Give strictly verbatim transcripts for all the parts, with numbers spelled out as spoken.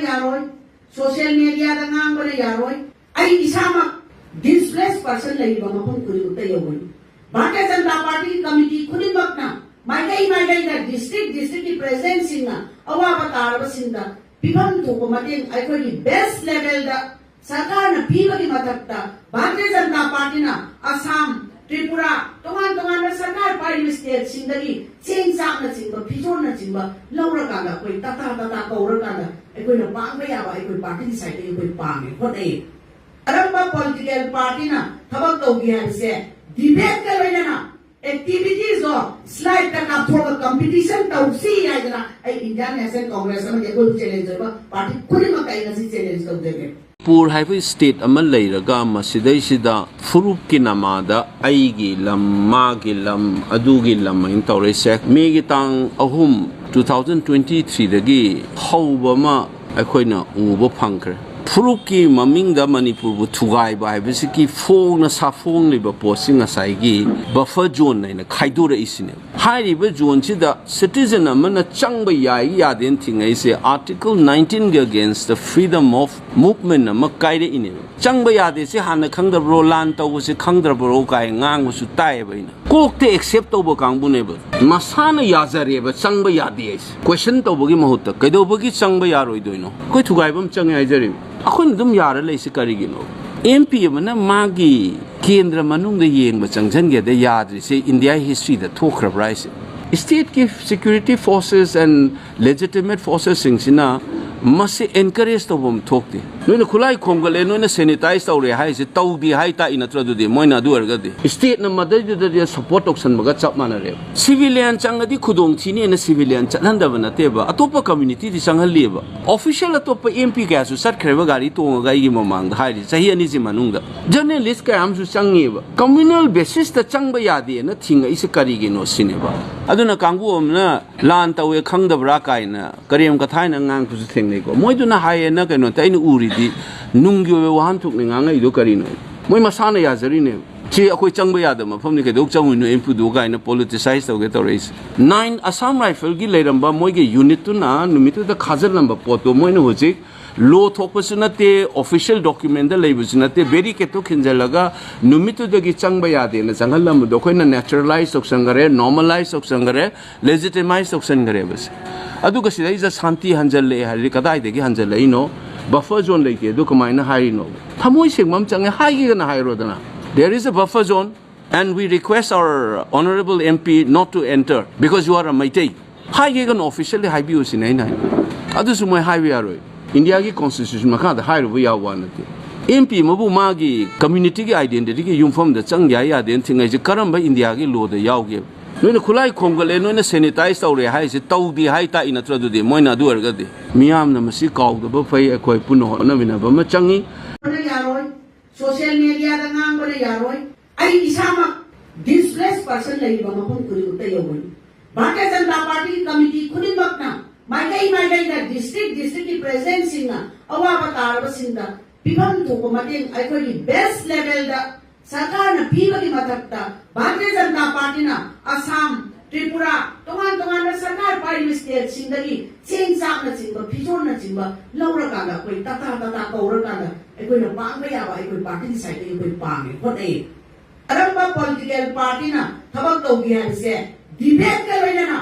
ꯌꯥꯔꯣꯏ, ꯁꯣꯁꯤꯌꯦꯜ ꯃꯦꯗꯤꯌꯥꯗ ꯉꯥꯡꯕꯅ ꯌꯥꯔꯣꯏ꯫ ꯑꯩ ꯏꯁꯥꯃꯛ ꯗꯤꯁꯄ꯭ꯂꯦꯁ ꯄꯔꯁꯟ ꯂꯩꯔꯤꯕ ꯃꯐꯝ ꯈꯨꯗꯤꯡꯃꯛꯇ ꯌꯧꯒꯅꯤ꯫ ꯚꯥꯔꯇꯤꯌ ꯖꯅꯇꯥ ꯄꯥꯔꯇꯤꯒꯤ ꯀꯃꯤꯇꯤ ꯈꯨꯗꯤꯡꯃꯛꯅ ꯃꯥꯏꯀꯩ ꯃꯥꯏꯀꯩꯗ ꯗꯤꯁꯇ꯭ꯔꯤꯛ ꯗꯤꯁꯇ꯭ꯔꯤꯛꯀꯤ ꯄ꯭ꯔꯦꯁꯤꯗꯦꯟꯁꯤꯡꯅ ꯑꯋꯥꯕ ꯇꯥꯔꯕꯁꯤꯡꯗ ꯄꯤꯐꯝ ꯊꯣꯛꯄ ꯃꯇꯦꯡ ꯑꯩꯈꯣꯏꯒꯤ ꯕꯦꯁ ꯂꯦꯚꯦꯜꯗ ꯁꯔꯀꯥꯔꯅ ꯄꯤꯕꯒꯤ ꯃꯊꯛꯇ ꯚꯥꯔꯇꯤꯌ ꯖꯅꯇꯥ ꯄꯥꯔꯇꯤꯅ ꯑꯁꯥꯝ, ꯇ꯭ꯔꯤꯄꯨꯔꯥ, ꯇꯣꯉꯥꯟ ꯇꯣꯉꯥꯟꯕ ꯁꯔꯀꯥꯔ ꯄꯥꯏꯔꯤꯕ ꯁ꯭ꯇꯦꯠꯁꯤꯡꯗꯒꯤ ꯆꯦꯡ ꯆꯥꯛꯅꯆꯤꯡꯕ, ꯐꯤꯖꯣꯜꯅꯆꯤꯡꯕ ꯂꯧꯔꯀꯥꯟꯗ, ꯑꯩꯈꯣꯏ ꯇꯥꯇꯥ ꯇꯥꯇꯥ ꯀꯧꯔꯀꯥꯟꯗ ꯑꯩꯈꯣꯏꯅ ꯄꯥꯡꯕ ꯌꯥꯕ ꯑꯩꯈꯣꯏ ꯄꯥꯔꯇꯤꯒꯤ ꯁꯥꯏꯠꯇꯒꯤ ꯑꯩꯈꯣꯏ ꯄꯥꯡꯉꯦ, ꯍꯣꯠꯅꯩ꯫ ꯀꯔꯝꯕ ꯄꯣꯂꯤꯇꯤꯀꯦꯜ ꯄꯥꯔꯇꯤꯅ ꯊꯕꯛ ꯇꯧꯒꯦ ꯍꯥꯏꯕꯁꯦ ꯗꯤꯕꯦꯠꯀ ꯂꯣꯏꯅꯅ ꯑꯦꯛꯇꯤꯚꯤꯇꯤꯁꯇꯣ ꯁ꯭ꯂꯥꯏꯗꯇ ꯀꯥꯞꯊꯣꯛꯑꯒ ꯀꯝꯄꯤꯇꯤꯁꯟ ꯇꯧꯁꯤ ꯍꯥꯏꯗꯅ ꯑꯩ ꯏꯟꯗꯤꯌꯥꯟ ꯅꯦꯁꯅꯦꯜ ꯀꯣꯡꯒ꯭ꯔꯦꯁ ꯑꯃꯗꯤ ꯑꯩꯈꯣꯏꯕꯨ ꯆꯦꯂꯦꯟꯖ ꯇꯧꯕ ꯄꯥꯔꯇꯤ ꯈꯨꯗꯤꯡꯃꯛꯇ ꯑꯩ ꯉꯁꯤ ꯆꯦꯂꯦꯟꯖ ꯇꯧꯖꯒꯦ꯫ ꯃꯅꯤꯄꯨꯔ ꯍꯥꯏꯕ ꯁ꯭ꯇꯦꯠ ꯑꯃ ꯂꯩꯔꯒ ꯃꯁꯤꯗꯩꯁꯤꯗ ꯐꯨꯔꯨꯞꯀꯤ ꯅꯃꯥꯗ ꯑꯩꯒꯤ ꯂꯝ, ꯃꯥꯒꯤ ꯂꯝ, ꯑꯗꯨꯒꯤ ꯂꯝ ꯍꯥꯏꯅ ꯇꯧꯔꯛꯏꯁꯦ꯫ ꯃꯦꯒꯤ ꯇꯥꯡ ꯑꯍꯨꯝ, ꯇꯨ ꯊꯥꯎꯖꯟ ꯇ꯭ꯋꯦꯟꯇꯤ ꯊ꯭ꯔꯤꯗꯒꯤ ꯍꯧꯕ ꯑꯃ ꯑꯩꯈꯣꯏꯅ ꯎꯕ ꯐꯪꯈ꯭ꯔꯦ꯫ ꯐꯨꯔꯨꯞꯀꯤ ꯃꯃꯤꯡꯗ ꯃꯅꯤꯄꯨꯔꯕꯨ ꯊꯨꯒꯥꯏꯕ ꯍꯥꯏꯕꯁꯤꯒꯤ ꯐꯣꯡꯅ ꯁꯥꯐꯣꯡꯂꯤꯕ ꯄꯣꯠꯁꯤ ꯉꯁꯥꯏꯒꯤ ꯕꯐꯔ ꯖꯣꯟ ꯍꯥꯏꯅ ꯈꯥꯏꯗꯣꯔꯛꯏꯁꯤꯅꯦ꯫ ꯍꯥꯏꯔꯤꯕ ꯖꯣꯟꯁꯤꯗ ꯁꯤꯇꯤꯖꯟ ꯑꯃꯅ ꯆꯪꯕ ꯌꯥꯏ ꯌꯥꯗꯦꯅ ꯊꯤꯡꯉꯛꯏꯁꯦ ꯑꯥꯔꯇꯤꯀꯜ ꯅꯥꯏꯟꯇꯤꯟꯒꯤ ꯑꯒꯦꯟꯁꯇ ꯐ꯭ꯔꯤꯗꯝ ꯑꯣꯐ ꯃꯨꯚꯃꯦꯟ ꯑꯃ ꯀꯥꯏꯔꯛꯏꯅꯦꯕ꯫ ꯆꯪꯕ ꯌꯥꯗꯦ ꯁꯤ ꯍꯥꯟꯅ ꯈꯪꯗꯕ꯭ꯔꯣ, ꯂꯥꯟ ꯇꯧꯕꯁꯤ ꯈꯪꯗ꯭ꯔꯕ꯭ꯔꯣ ꯀꯥꯏ ꯉꯥꯡꯕꯁꯨ ꯇꯥꯏꯌꯦꯕ ꯑꯩꯅ꯫ ꯀꯣꯛꯇ ꯑꯦꯛꯁꯦꯞ ꯇꯧꯕ ꯀꯥꯡꯕꯨꯅꯦꯕ꯫ ꯃꯁꯥꯅ ꯌꯥꯖꯔꯦꯕ ꯆꯪꯕ ꯌꯥꯗꯦ ꯍꯥꯏꯁꯦ꯫ ꯀꯣꯏꯁꯟ ꯇꯧꯕꯒꯤ ꯃꯍꯨꯠꯇ ꯀꯩꯗꯧꯕꯒꯤ ꯆꯪꯕ ꯌꯥꯔꯣꯏꯗꯣꯏꯅꯣ? ꯑꯩꯈꯣꯏ ꯊꯨꯒꯥꯏꯕ ꯑꯃ ꯆꯪꯉꯦ ꯍꯥꯏꯖꯔꯤꯕ꯫ ꯑꯩꯈꯣꯏꯅ ꯑꯗꯨꯝ ꯌꯥꯔ ꯂꯩꯁꯤ ꯀꯔꯤꯒꯤꯅꯣ? ꯑꯦꯝ ꯄꯤ ꯑꯃꯅ ꯃꯥꯒꯤ ꯀꯦꯟꯗ꯭ꯔ ꯃꯅꯨꯡꯗ ꯌꯦꯡꯕ ꯆꯪꯁꯤꯟꯒꯦꯗ ꯌꯥꯗ꯭ꯔꯤꯁꯦ ꯏꯟꯗꯤꯌꯥ ꯍꯤꯁꯇ꯭ꯔꯤꯗ ꯊꯣꯛꯈ꯭ꯔꯕ꯭ꯔꯥ ꯍꯥꯏꯁꯦ? ꯁ꯭ꯇꯦꯠꯀꯤ ꯁꯦꯀ꯭ꯌꯨꯔꯤꯇꯤ ꯐꯣꯔꯁꯦꯁ ꯑꯦꯟ ꯂꯦꯖꯤꯇꯤꯃꯦꯠ ꯐꯣꯔꯁꯦꯁꯁꯤꯡꯁꯤꯅ ꯃꯁꯤ ꯑꯦꯟꯀꯔꯦꯖ ꯇꯧꯐꯝ ꯊꯣꯛꯇꯦ꯫ ꯅꯣꯏꯅ ꯈꯨꯠꯂꯥꯏ ꯈꯣꯝꯒꯠꯂꯦ, ꯅꯣꯏꯅ ꯁꯦꯅꯤꯇꯥꯏꯁ ꯇꯧꯔꯦ ꯍꯥꯏꯁꯦ ꯇꯧꯗꯦ ꯍꯥꯏ ꯇꯥꯛꯏ ꯅꯠꯇ꯭ꯔꯣ? ꯑꯗꯨꯗꯤ ꯃꯣꯏꯅ ꯑꯗꯨ ꯑꯣꯏꯔꯒꯗꯤ ꯁ꯭ꯇꯦꯠꯅ ꯃꯗꯩꯗꯨꯗꯗꯤ ꯁꯄꯣꯔꯠ ꯇꯧꯁꯟꯕꯒ ꯆꯞ ꯃꯥꯟꯅꯔꯦꯕ꯫ ꯁꯤꯚꯤꯂꯤꯌꯟ ꯆꯪꯉꯗꯤ ꯈꯨꯗꯣꯡ ꯊꯤꯅꯦꯅ ꯁꯤꯚꯤꯂꯤꯌꯟ ꯆꯠꯍꯟꯗꯕ ꯅꯠꯇꯦꯕ, ꯑꯇꯣꯞꯄ ꯀꯝꯃ꯭ꯌꯨꯅꯤꯇꯤꯗꯤ ꯆꯪꯍꯜꯂꯤꯕ꯫ ꯑꯣꯐꯤꯁꯤꯌꯦꯜ ꯑꯇꯣꯞꯄ ꯑꯦꯝ ꯄꯤ ꯀꯌꯥꯁꯨ ꯆꯠꯈ꯭ꯔꯦꯕ ꯒꯥꯔꯤ ꯇꯣꯡꯉꯒ ꯑꯩꯒꯤ ꯃꯃꯥꯡꯗ ꯍꯥꯏꯔꯤ ꯆꯍꯤ ꯑꯅꯤꯁꯤ ꯃꯅꯨꯡꯗ꯫ ꯖꯔꯅꯦꯂꯤꯁ ꯀꯌꯥ ꯑꯃꯁꯨ ꯆꯪꯉꯦꯕ꯫ ꯀꯝꯃ꯭ꯌꯨꯅꯦꯜ ꯕꯦꯁꯤꯁꯇ ꯆꯪꯕ ꯌꯥꯗꯦꯅ ꯊꯤꯡꯉꯛꯏꯁꯦ ꯀꯔꯤꯒꯤꯅꯣ ꯁꯤꯅꯦꯕ꯫ ꯑꯗꯨꯅ ꯀꯥꯡꯕꯨ ꯑꯃꯅ ꯂꯥꯟ ꯇꯧꯋꯦ ꯈꯪꯗꯕ꯭ꯔꯥ ꯀꯥꯏꯅ ꯀꯔꯦꯝ ꯀꯊꯥꯏꯅ ꯉꯥꯡꯕꯁꯨ ꯊꯦꯡꯅꯩꯀꯣ꯫ ꯃꯣꯏꯗꯨꯅ ꯍꯥꯏꯌꯦꯅ ꯀꯩꯅꯣ ꯇꯧ-, ꯑꯩꯅ ꯎꯔꯤꯗꯤ ꯅꯨꯡꯒꯤ ꯑꯣꯏꯕ ꯋꯥꯍꯟꯊꯣꯛꯅꯤ ꯉꯥꯡꯉꯛꯏꯗꯣ ꯀꯔꯤꯅꯣ? ꯃꯣꯏ ꯃꯁꯥꯅ ꯌꯥꯖꯔꯤꯅꯦꯕ꯫ ꯁꯤ ꯑꯩꯈꯣꯏ ꯆꯪꯕ ꯌꯥꯗꯕ ꯃꯐꯝꯅꯤ, ꯀꯩꯗꯧ ꯆꯪꯉꯨꯏꯅꯣ ꯑꯦꯝ ꯄꯤꯗꯨ ꯀꯥꯏꯅ ꯄꯣꯂꯤꯇꯤꯁꯥꯏꯁ ꯇꯧꯒꯦ ꯇꯧꯔꯛꯏꯁꯦ꯫ ꯅꯥꯏꯟ ꯑꯁꯥꯝ ꯔꯥꯏꯐꯜꯒꯤ ꯂꯩꯔꯝꯕ ꯃꯣꯏꯒꯤ ꯌꯨꯅꯤꯠꯇꯨꯅ ꯅꯨꯃꯤꯠꯇꯨꯗ ꯈꯥꯖꯤꯜꯂꯝꯕ ꯄꯣꯠꯇꯣ ꯃꯣꯏꯅ ꯍꯧꯖꯤꯛ ꯂꯣ ꯊꯣꯛꯄꯁꯨ ꯅꯠꯇꯦ, ꯑꯣꯐꯤꯁꯤꯌꯦꯜ ꯗꯣꯀ꯭ꯌꯨꯃꯦꯟꯗ ꯂꯩꯕꯁꯨ ꯅꯠꯇꯦ, ꯕꯦꯔꯤꯀꯦꯠꯇꯣ ꯈꯤꯟꯖꯜꯂꯒ ꯅꯨꯃꯤꯠꯇꯨꯗꯒꯤ ꯆꯪꯕ ꯌꯥꯗꯦꯅ ꯆꯪꯍꯜꯂꯝꯕꯗꯣ ꯑꯩꯈꯣꯏꯅ ꯅꯦꯆꯔꯦꯂꯥꯏꯁ ꯇꯧꯁꯟꯈꯔꯦ, ꯅꯣꯔꯃꯦꯂꯥꯏꯁ ꯇꯧꯁꯟꯈꯔꯦ, ꯂꯦꯖꯤꯇꯤꯃꯥꯏꯁ ꯇꯧꯁꯟꯈꯔꯦꯕ ꯁꯦ꯫ ꯑꯗꯨꯒ ꯁꯤꯗꯩꯁꯤꯗ ꯁꯥꯟꯇꯤ ꯍꯟꯖꯜꯂꯛꯑꯦ ꯍꯥꯏꯔꯗꯤ ꯀꯗꯥꯏꯗꯒꯤ ꯍꯟꯖꯜꯂꯛꯏꯅꯣ? ꯕꯐꯔ ꯖꯣꯟ ꯂꯩꯇꯦ, ꯑꯗꯨ ꯀꯃꯥꯏꯅ ꯍꯥꯏꯔꯤꯅꯣ? ꯊꯃꯣꯏ ꯁꯦꯡꯕ ꯑꯃ ꯆꯪꯉꯦ, ꯍꯥꯏꯒꯦꯒꯅ ꯍꯥꯏꯔꯣꯗꯅ, "There is a buffer zone and we request our honorable M P not to enter because you are a Meitei." ꯍꯥꯏꯒꯦꯒꯅ ꯑꯣꯐꯤꯁꯤꯌꯦꯜꯂꯤ ꯍꯥꯏꯕꯤꯌꯨ ꯁꯤꯅꯦ ꯑꯩꯅ ꯍꯥꯏꯅꯤꯡꯕ꯫ ꯑꯗꯨꯁꯨ ꯃꯣꯏ ꯍꯥꯏꯕ ꯌꯥꯔꯣꯏ꯫ ꯏꯟꯗꯤꯌꯥꯒꯤ ꯀꯣꯟꯁꯇꯤꯇ꯭ꯌꯨꯁꯟ ꯃꯈꯥꯗ ꯍꯥꯏꯔꯨꯕ ꯌꯥꯕ ꯋꯥ ꯅꯠꯇꯦ꯫ ꯑꯦꯝ ꯄꯤ ꯑꯃꯕꯨ ꯃꯥꯒꯤ ꯀꯝꯃ꯭ꯌꯨꯅꯤꯇꯤꯒꯤ ꯑꯥꯏꯗꯦꯟꯇꯤꯇꯤꯒꯤ ꯌꯨꯝꯐꯝꯗ ꯆꯪ ꯌꯥꯏ ꯌꯥꯗꯦꯅ ꯊꯤꯡꯉꯩꯁꯦ ꯀꯔꯝꯕ ꯏꯟꯗꯤꯌꯥꯒꯤ ꯂꯣꯗ ꯌꯥꯎꯒꯦ? ꯅꯣꯏꯅ ꯈꯨꯠꯂꯥꯏ ꯈꯣꯝꯒꯠꯂꯦ, ꯅꯣꯏꯅ ꯁꯦꯅꯤꯇꯥꯏꯁ ꯇꯧꯔꯦ ꯍꯥꯏꯁꯦ ꯇꯧꯗꯦ ꯍꯥꯏ ꯇꯥꯛꯏ ꯅꯠꯇ꯭ꯔꯣ? ꯑꯗꯨꯗꯤ ꯃꯣꯏꯅ ꯑꯗꯨ ꯑꯣꯏꯔꯒꯗꯤ ꯃꯤꯌꯥꯝꯅ ꯃꯁꯤ ꯀꯥꯎꯗꯕ ꯐꯩ, ꯑꯩꯈꯣꯏ ꯄꯨꯟꯅ ꯍꯣꯠꯅꯃꯤꯟꯅꯕ ꯑꯃ ꯆꯪꯉꯤ꯫ ꯌꯥꯔꯣꯏ, ꯁꯣꯁꯤꯌꯦꯜ ꯃꯦꯗꯤꯌꯥꯗ ꯉꯥꯡꯕꯅ ꯌꯥꯔꯣꯏ꯫ ꯑꯩ ꯏꯁꯥꯃꯛ ꯗꯤꯁꯄ꯭ꯂꯦꯁ ꯄꯔꯁꯟ ꯂꯩꯔꯤꯕ ꯃꯐꯝ ꯈꯨꯗꯤꯡꯃꯛꯇ ꯌꯧꯒꯅꯤ꯫ ꯚꯥꯔꯇꯤꯌ ꯖꯅꯇꯥ ꯄꯥꯔꯇꯤꯒꯤ ꯀꯃꯤꯇꯤ ꯈꯨꯗꯤꯡꯃꯛꯅ ꯃꯥꯏꯀꯩ ꯃꯥꯏꯀꯩꯗ ꯗꯤꯁꯇ꯭ꯔꯤꯛ ꯗꯤꯁꯇ꯭ꯔꯤꯛꯀꯤ ꯄ꯭ꯔꯦꯁꯤꯗꯦꯟꯠꯁꯤꯡꯅ ꯑꯋꯥꯕ ꯇꯥꯔꯕꯁꯤꯡꯗ ꯄꯤꯐꯝ ꯊꯣꯛꯄ ꯃꯇꯦꯡ ꯑꯩꯈꯣꯏꯒꯤ ꯕꯦꯁ ꯂꯦꯚꯦꯜꯗ ꯁꯔꯀꯥꯔꯅ ꯄꯤꯕꯒꯤ ꯃꯊꯛꯇ ꯚꯥꯔꯇꯤꯌ ꯖꯅꯇꯥ ꯄꯥꯔꯇꯤꯅ ꯑꯁꯥꯝ, ꯇ꯭ꯔꯤꯄꯨꯔꯥ, ꯇꯣꯉꯥꯟ ꯇꯣꯉꯥꯟꯕ ꯁꯔꯀꯥꯔ ꯄꯥꯏꯔꯤꯕ ꯁ꯭ꯇꯦꯠꯁꯤꯡꯗꯒꯤ ꯆꯦꯡ ꯆꯥꯛꯅꯆꯤꯡꯕ, ꯐꯤꯖꯣꯜꯅꯆꯤꯡꯕ ꯂꯧꯔꯀꯥꯟꯗ ꯑꯩꯈꯣꯏ ꯇꯥꯇꯥ ꯇꯥꯇꯥ ꯀꯧꯔꯀꯥꯟꯗ ꯑꯩꯈꯣꯏꯅ ꯄꯥꯡꯕ ꯌꯥꯕ ꯑꯩꯈꯣꯏ ꯄꯥꯔꯇꯤꯒꯤ ꯁꯥꯏꯠꯇꯒꯤ ꯑꯩꯈꯣꯏ ꯄꯥꯡꯉꯦ, ꯍꯣꯠꯅꯩ꯫ ꯑꯔꯝꯕ ꯄꯣꯂꯤꯇꯤꯀꯦꯜ ꯄꯥꯔꯇꯤꯅ ꯊꯕꯛ ꯇꯧꯒꯦ ꯍꯥꯏꯕꯁꯦ ꯗꯤꯕꯦꯠꯀ ꯂꯣꯏꯅꯅ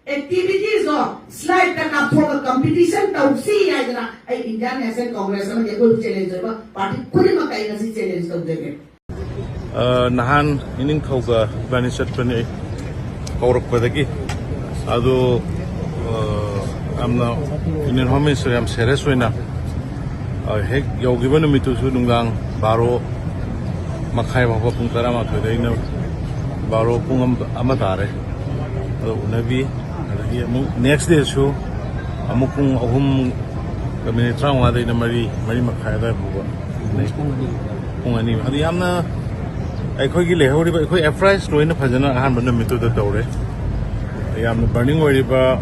ꯑꯦꯛꯇꯤꯚꯤꯇꯤꯁꯇꯣ ꯁ꯭ꯂꯥꯏꯗꯇ ꯀꯥꯞꯊꯣꯛꯑꯒ ꯀꯝꯄꯤꯇꯤꯁꯟ ꯇꯧꯁꯤ ꯍꯥꯏꯗꯅ ꯑꯩ ꯏꯟꯗꯤꯌꯥꯟ ꯅꯦꯁꯅꯦꯜ ꯀꯣꯡꯒ꯭ꯔꯦꯁ ꯑꯃꯗꯤ ꯑꯩꯈꯣꯏꯕꯨ ꯆꯦꯂꯦꯟꯖ ꯑꯣꯏꯕ ꯄꯥꯔꯇꯤ ꯈꯨꯗꯤꯡꯃꯛꯇ ꯑꯩ ꯉꯁꯤ ꯆꯦꯂꯦꯟꯖ ꯇꯧꯖꯒꯦ꯫ ꯑ, ꯅꯍꯥꯟ ꯏꯅꯤꯡꯊꯧꯒ ꯏꯕꯥꯅꯤ ꯆꯠꯄꯅꯤ ꯀꯧꯔꯛꯄꯗꯒꯤ꯫ ꯑꯗꯣ, ꯑ, ꯌꯥꯝꯅ ꯏꯟꯗꯤꯌꯟ ꯍꯣꯝ ꯃꯤꯅꯤꯁꯇꯔ ꯌꯥꯝ ꯁꯦꯔꯤꯌꯁ ꯑꯣꯏꯅ, ꯑ, ꯍꯦꯛ ꯌꯧꯈꯤꯕ ꯅꯨꯃꯤꯠꯇꯨꯁꯨ ꯅꯨꯡꯗꯥꯡ ꯕꯥꯔꯣ ꯃꯈꯥꯏ ꯐꯥꯎꯕ, ꯄꯨꯡ ꯇꯔꯥꯃꯥꯊꯣꯏꯗꯩꯅ ꯕꯥꯔꯣ, ꯄꯨꯡ ꯑꯃ, ꯑꯃ ꯇꯥꯔꯦ꯫ ꯑꯗꯣ ꯎꯅꯕꯤ꯫ ꯑꯗꯒꯤ ꯑꯃꯨꯛ ꯅꯦꯛꯁ ꯗꯦꯁꯨ ꯑꯃꯨꯛ ꯄꯨꯡ ꯑꯍꯨꯝꯒ ꯃꯤꯅꯤꯠ ꯇꯔꯥꯃꯉꯥꯗꯩꯅ ꯃꯔꯤ, ꯃꯔꯤ ꯃꯈꯥꯏ ꯑꯗꯨꯋꯥꯏ ꯐꯥꯎꯕ꯫ ꯄꯨꯡ ꯑꯅꯤ꯫ ꯑꯗꯨ ꯌꯥꯝꯅ ꯑꯩꯈꯣꯏꯒꯤ ꯂꯩꯍꯧꯔꯤꯕ, ꯑꯩꯈꯣꯏ ꯑꯦꯐ꯭ꯔꯥꯏꯁ ꯂꯣꯏꯅ ꯐꯖꯅ ꯑꯍꯥꯟꯕ ꯅꯨꯃꯤꯠꯇꯨꯗ ꯇꯧꯔꯦ꯫ ꯌꯥꯝꯅ ꯕꯔꯅꯤꯡ ꯑꯣꯏꯔꯤꯕ,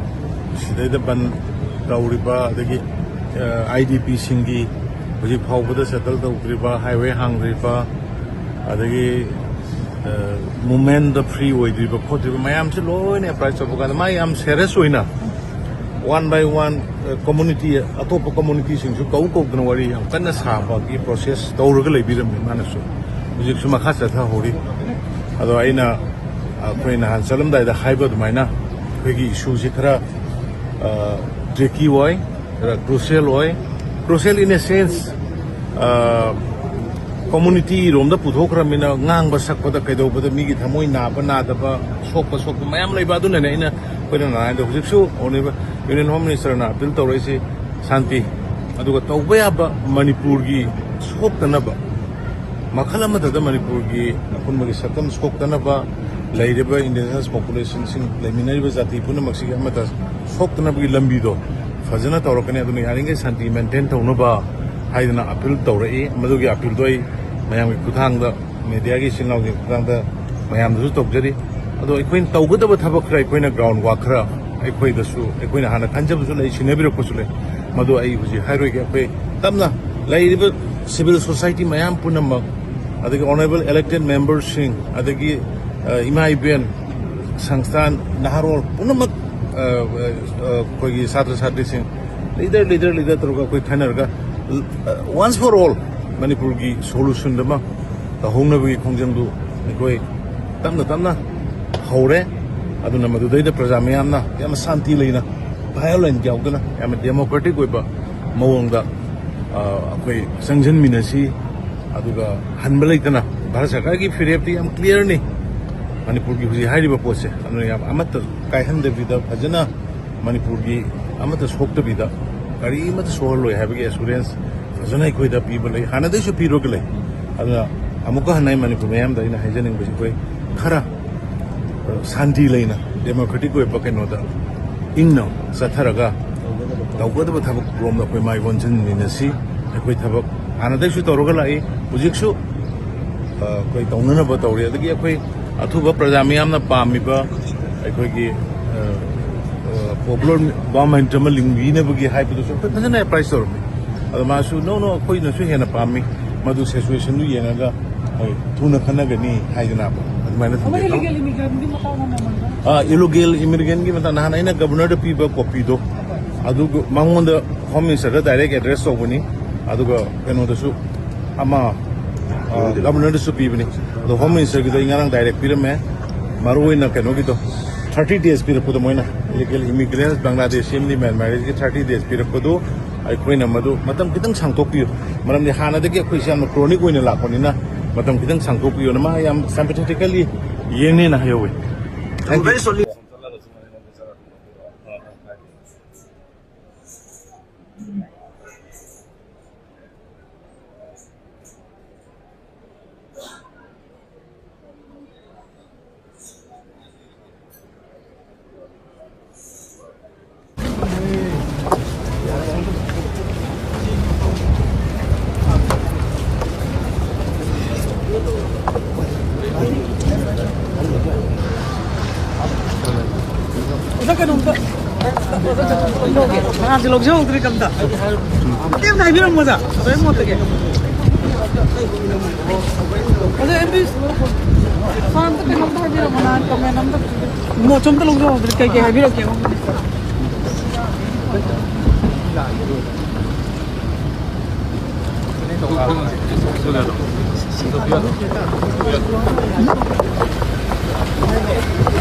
ꯁꯤꯗꯩꯗ ꯕꯟ ꯇꯧꯔꯤꯕ, ꯑꯗꯒꯤ, ꯑ, ꯑꯥꯏ ꯗꯤ ꯄꯤꯁꯤꯡꯒꯤ ꯍꯧꯖꯤꯛ ꯐꯥꯎꯕꯗ ꯁꯦꯇꯜ ꯇꯧꯗ꯭ꯔꯤꯕ, ꯍꯥꯏꯋꯦ ꯍꯥꯡꯗ꯭ꯔꯤꯕ, ꯑꯗꯒꯤ ꯃꯨꯞꯃꯦꯟꯗ ꯐ꯭ꯔꯤ ꯑꯣꯏꯗ꯭ꯔꯤꯕ ꯈꯣꯠꯇ꯭ꯔꯤꯕ ꯃꯌꯥꯝꯁꯦ ꯂꯣꯏꯅ ꯑꯦꯄ꯭ꯔꯥꯏꯁ ꯇꯧꯕ ꯀꯥꯟꯗ ꯃꯥ ꯌꯥꯝ ꯁꯦꯔꯤꯌꯁ ꯑꯣꯏꯅ ꯋꯥꯟ ꯕꯥꯏ ꯋꯥꯟ ꯀꯝꯃꯨꯅꯤꯇꯤ, ꯑꯇꯣꯞꯄ ꯀꯝꯃꯨꯅꯤꯇꯤꯁꯤꯡꯁꯨ ꯀꯧ ꯀꯧꯗꯅ ꯋꯥꯔꯤ ꯌꯥꯝ ꯀꯟꯅ ꯁꯥꯕꯒꯤ ꯄ꯭ꯔꯣꯁꯦꯁ ꯇꯧꯔꯒ ꯂꯩꯕꯤꯔꯝꯃꯤ꯫ ꯃꯥꯅꯁꯨ ꯍꯧꯖꯤꯛꯁꯨ ꯃꯈꯥ ꯆꯠꯊꯍꯧꯔꯤ꯫ ꯑꯗꯣ ꯑꯩꯅ, ꯑꯩꯈꯣꯏ ꯅꯍꯥꯟ ꯆꯠꯂꯝꯗꯥꯏꯗ ꯍꯥꯏꯕ ꯑꯗꯨꯃꯥꯏꯅ ꯑꯩꯈꯣꯏꯒꯤ ꯏꯁꯨꯁꯤ ꯈꯔ ꯇ꯭ꯔꯤꯀꯤ ꯑꯣꯏ, ꯈꯔ ꯀ꯭ꯔꯨꯁꯤꯌꯦꯜ ꯑꯣꯏ꯫ ꯀ꯭ꯔꯨꯁꯤꯌꯦꯜ in a sense, ꯀꯝꯃꯨꯅꯤꯇꯤ ꯔꯣꯝꯗ ꯄꯨꯊꯣꯛꯈ꯭ꯔꯃꯤꯅ ꯉꯥꯡꯕ ꯁꯛꯄꯗ ꯀꯩꯗꯧꯕꯗ ꯃꯤꯒꯤ ꯊꯃꯣꯏ ꯅꯥꯕ ꯅꯥꯗꯕ, ꯁꯣꯛꯄ ꯁꯣꯛꯄ ꯃꯌꯥꯝ ꯂꯩꯕ꯫ ꯑꯗꯨꯅꯅꯦ ꯑꯩꯅ, ꯑꯩꯈꯣꯏꯅ ꯅꯍꯥꯟꯗ ꯍꯧꯖꯤꯛꯁꯨ ꯑꯣꯅꯔꯦꯕꯜ ꯌꯨꯅꯤꯌꯟ ꯍꯣꯝ ꯃꯤꯅꯤꯁꯇꯔꯅ ꯑꯄꯤꯜ ꯇꯧꯔꯛꯏꯁꯤ ꯁꯥꯟꯇꯤ, ꯑꯗꯨꯒ ꯇꯧꯕ ꯌꯥꯕ ꯃꯅꯤꯄꯨꯔꯒꯤ ꯁꯣꯛꯇꯅꯕ, ꯃꯈꯜ ꯑꯃꯠꯇꯗ ꯃꯅꯤꯄꯨꯔꯒꯤ ꯑꯄꯨꯟꯕꯒꯤ ꯁꯛꯇꯝ ꯁꯣꯛꯇꯅꯕ, ꯂꯩꯔꯤꯕ ꯏꯟꯗꯤꯖꯤꯅꯁ ꯄꯣꯄꯨꯂꯦꯁꯟꯁꯤꯡ, ꯂꯩꯃꯤꯟꯅꯔꯤꯕ ꯖꯥꯇꯤ ꯄꯨꯝꯅꯃꯛꯁꯤꯒꯤ ꯑꯃꯠꯇ ꯁꯣꯛꯇꯅꯕꯒꯤ ꯂꯝꯕꯤꯗꯣ ꯐꯖꯅ ꯇꯧꯔꯛꯀꯅꯤ꯫ ꯑꯗꯨꯅ ꯌꯥꯔꯤꯈꯩ ꯁꯥꯟꯇꯤ ꯃꯦꯟꯇꯦꯟ ꯇꯧꯅꯕ ꯍꯥꯏꯗꯅ ꯑꯄꯤꯜ ꯇꯧꯔꯛꯏ꯫ ꯃꯗꯨꯒꯤ ꯑꯄꯤꯜꯗꯣ ꯑꯩ ꯃꯌꯥꯝꯒꯤ ꯈꯨꯠꯊꯥꯡꯗ, ꯃꯦꯗꯤꯌꯥꯒꯤ ꯏꯆꯤꯟ ꯏꯅꯥꯎꯁꯤꯡꯒꯤ ꯈꯨꯠꯊꯥꯡꯗ ꯃꯌꯥꯝꯗꯁꯨ ꯇꯧꯖꯔꯤ꯫ ꯑꯗꯣ ꯑꯩꯈꯣꯏꯅ ꯇꯧꯒꯗꯕ ꯊꯕꯛ ꯈꯔ, ꯑꯩꯈꯣꯏꯅ ꯒ꯭ꯔꯥꯎꯟ ꯋꯥꯛ ꯈꯔ ꯑꯩꯈꯣꯏꯗꯁꯨ, ꯑꯩꯈꯣꯏꯅ ꯍꯥꯟꯅ ꯈꯟꯖꯕꯁꯨ ꯂꯩ, ꯁꯤꯟꯅꯕꯤꯔꯛꯄꯁꯨ ꯂꯩ꯫ ꯃꯗꯨ ꯑꯩ ꯍꯧꯖꯤꯛ ꯍꯥꯏꯔꯣꯏꯒꯦ꯫ ꯑꯩꯈꯣꯏ ꯇꯞꯅ ꯂꯩꯔꯤꯕ ꯁꯤꯚꯤꯜ ꯁꯣꯁꯥꯏꯇꯤ ꯃꯌꯥꯝ ꯄꯨꯝꯅꯃꯛ, ꯑꯗꯒꯤ ꯑꯣꯅꯔꯦꯕꯜ ꯏꯂꯦꯛꯇꯦꯠ ꯃꯦꯝꯕꯔꯁꯤꯡ, ꯑꯗꯒꯤ, ꯑ, ꯏꯃꯥ ꯏꯕꯦꯟ, ꯁꯪꯁꯊꯥꯟ, ꯅꯍꯥꯔꯣꯜ ꯄꯨꯝꯅꯃꯛ, ꯑ, ꯑ, ꯑꯩꯈꯣꯏꯒꯤ ꯁꯥꯇ꯭ꯔ ꯁꯥꯇ꯭ꯔꯤꯁꯤꯡ, ꯂꯤꯗꯔ, ꯂꯤꯗꯔ, ꯂꯤꯗꯔ ꯇꯧꯔꯒ ꯑꯩꯈꯣꯏ ꯈꯟꯅꯔꯒ, ꯑ, once for all ꯃꯅꯤꯄꯨꯔꯒꯤ ꯁꯣꯂꯨꯁꯟ ꯑꯃ ꯇꯧꯍꯧꯅꯕꯒꯤ ꯈꯣꯡꯖꯪꯗꯨ ꯑꯩꯈꯣꯏ ꯇꯞꯅ ꯇꯞꯅ ꯍꯧꯔꯦ꯫ ꯑꯗꯨꯅ ꯃꯗꯨꯗꯩꯗ ꯄ꯭ꯔꯖꯥ ꯃꯌꯥꯝꯅ ꯌꯥꯝꯅ ꯁꯥꯟꯇꯤ ꯂꯩꯅ, ꯚꯥꯏꯑꯣꯂꯦꯟꯁ ꯌꯥꯎꯗꯅ, ꯌꯥꯝꯅ ꯗꯦꯃꯣꯀ꯭ꯔꯦꯇꯤꯛ ꯑꯣꯏꯕ ꯃꯑꯣꯡꯗ, ꯑ, ꯑꯩꯈꯣꯏ ꯆꯪꯁꯤꯟꯃꯤꯟꯅꯁꯤ꯫ ꯑꯗꯨꯒ ꯍꯟꯕ ꯂꯩꯇꯅ, ꯚꯥꯔꯠ ꯁꯔꯀꯥꯔꯒꯤ ꯐꯤꯔꯦꯞꯇꯤ ꯌꯥꯝ ꯀ꯭ꯂꯤꯌꯥꯔꯅꯤ ꯃꯅꯤꯄꯨꯔꯒꯤ ꯍꯧꯖꯤꯛ ꯍꯥꯏꯔꯤꯕ ꯄꯣꯠꯁꯦ꯫ ꯑꯗꯨꯅ ꯌꯥꯝ ꯑꯃꯠꯇ ꯀꯥꯏꯍꯟꯗꯕꯤꯗ ꯐꯖꯅ ꯃꯅꯤꯄꯨꯔꯒꯤ ꯑꯃꯠꯇ ꯁꯣꯛꯇꯕꯤꯗ, ꯀꯔꯤ ꯑꯃꯠꯇ ꯁꯣꯛꯍꯜꯂꯣꯏ ꯍꯥꯏꯕꯒꯤ ꯑꯦꯁꯨꯔꯦꯟꯁ ꯐꯖꯅ ꯑꯩꯈꯣꯏꯗ ꯄꯤꯕ ꯂꯩ, ꯍꯥꯟꯅꯗꯩꯁꯨ ꯄꯤꯔꯒ ꯂꯩ꯫ ꯑꯗꯨꯅ ꯑꯃꯨꯛꯀ ꯍꯟꯅ ꯑꯩ ꯃꯅꯤꯄꯨꯔ ꯃꯌꯥꯝꯗ ꯑꯩꯅ ꯍꯥꯏꯖꯅꯤꯡꯕꯁꯤ, ꯑꯩꯈꯣꯏ ꯈꯔ, ꯑ, ꯁꯥꯟꯇꯤ ꯂꯩꯅ, ꯗꯦꯃꯣꯀ꯭ꯔꯦꯇꯤꯛ ꯑꯣꯏꯕ ꯀꯩꯅꯣꯗ ꯏꯪꯅ ꯆꯠꯊꯔꯒ ꯇꯧꯒꯗꯕ ꯊꯕꯛ ꯔꯣꯝꯗ ꯑꯩꯈꯣꯏ ꯃꯥꯏ ꯑꯣꯟꯁꯤꯟꯃꯤꯟꯅꯁꯤ꯫ ꯑꯩꯈꯣꯏ ꯊꯕꯛ ꯍꯥꯟꯅꯗꯩꯁꯨ ꯇꯧꯔꯒ ꯂꯥꯛꯏ, ꯍꯧꯖꯤꯛꯁꯨ, ꯑ, ꯑꯩꯈꯣꯏ ꯇꯧꯅꯅꯕ ꯇꯧꯔꯤ꯫ ꯑꯗꯒꯤ ꯑꯩꯈꯣꯏ ꯑꯊꯨꯕ ꯄ꯭ꯔꯖꯥ ꯃꯤꯌꯥꯝꯅ ꯄꯥꯝꯃꯤꯕ ꯑꯩꯈꯣꯏꯒꯤ, ꯑ, ꯑ, ꯄꯣꯄꯨꯂꯔ ꯒꯚꯔꯟꯃꯦꯟꯠ ꯑꯃ ꯂꯤꯡꯕꯤꯅꯕꯒꯤ ꯍꯥꯏꯕꯗꯨꯁꯨ ꯑꯩꯈꯣꯏ ꯐꯖꯅ ꯑꯦꯄ꯭ꯔꯥꯏꯁ ꯇꯧꯔꯝꯃꯤ꯫ ꯑꯗꯣ ꯃꯥꯁꯨ, "No, no, ꯑꯩꯈꯣꯏꯅꯁꯨ ꯍꯦꯟꯅ ꯄꯥꯝꯃꯤ", ꯃꯗꯨ ꯁꯤꯆꯨꯋꯦꯁꯟꯗꯨ ꯌꯦꯡꯉꯒ ꯍꯣꯏ, ꯊꯨꯅ ꯈꯟꯅꯒꯅꯤ ꯍꯥꯏꯗꯅ ꯑꯗꯨꯃꯥꯏꯅ ꯊꯝꯕꯤꯈ꯭ꯔꯣ꯫ Illegal immigrant ꯒꯤ ꯃꯇꯥꯡꯗ ꯃꯦꯃꯣꯔꯦꯟꯗꯝ? ꯑꯥ, illegal immigrant ꯒꯤ ꯃꯇꯥꯡꯗ ꯅꯍꯥꯟ ꯑꯩꯅ Governor ꯗ ꯄꯤꯕ copy ꯗꯣ, ꯑꯗꯨꯒ ꯃꯉꯣꯟꯗ Home Minister ꯗ direct address ꯇꯧꯕꯅꯤ, ꯑꯗꯨꯒ ꯀꯩꯅꯣꯗꯁꯨ ꯑꯃ, ꯑꯥ, Governor ꯗꯁꯨ ꯄꯤꯕꯅꯤ꯫ ꯑꯗꯣ Home Minister ꯒꯤꯗꯣ ꯑꯩ ꯉꯔꯥꯡ direct ꯄꯤꯔꯝꯃꯦ꯫ ꯃꯔꯨ ꯑꯣꯏꯅ ꯀꯩꯅꯣꯒꯤꯗꯣ, thirty days ꯄꯤꯔꯛꯄꯗꯣ, ꯃꯣꯏꯅ illegal immigrants, Bangladeshi ꯑꯃꯗꯤ Myanmarese ꯒꯤ thirty days ꯄꯤꯔꯛꯄꯗꯣ, ꯑꯩꯈꯣꯏꯅ ꯃꯗꯨ ꯃꯇꯝ ꯈꯤꯇꯪ ꯁꯥꯡꯗꯣꯛꯄꯤꯌꯨ, ꯃꯔꯝꯗꯤ ꯍꯥꯟꯅꯗꯒꯤ ꯑꯩꯈꯣꯏꯁꯦ ꯌꯥꯝꯅ chronic ꯑꯣꯏꯅ ꯂꯥꯛꯄꯅꯤꯅ ꯃꯇꯝ ꯈꯤꯇꯪ ꯁꯥꯡꯗꯣꯛꯄꯤꯌꯨꯅ ꯃꯥ ꯌꯥꯝ sympathetically ꯌꯦꯡꯅꯦꯅ ꯍꯥꯏꯍꯧꯋꯤ꯫ Thank you꯫ Very sorry. ꯑꯣꯖꯥ, ꯀꯩꯅꯣꯝꯇ, ꯑꯣꯖꯥ, ꯀꯩꯅꯣꯝꯇ ꯂꯧꯖꯍꯧꯒꯦ꯫ ꯃꯉꯥꯜꯁꯦ ꯂꯧꯖꯍꯧꯗ꯭ꯔꯦ ꯀꯝꯇ꯫ ꯃꯇꯦꯡ ꯑꯝꯇ ꯍꯥꯏꯕꯤꯔꯝꯃꯣ, ꯑꯣꯖꯥ꯫ ꯑꯣꯖꯥ, ꯑꯦꯝ ꯕꯤ ꯁꯥꯔ, ꯑꯝꯇ ꯀꯩꯅꯣꯝꯇ ꯍꯥꯏꯕꯤꯔꯝꯃꯣ, ꯅꯍꯥꯟ comment ꯑꯝꯇ, ꯃꯣꯠꯁꯨ ꯑꯝꯇ ꯂꯧꯖꯍꯧꯗ꯭ꯔꯦ꯫ ꯀꯩ ꯀꯩ ꯍꯥꯏꯕꯤꯔꯛꯀꯦ?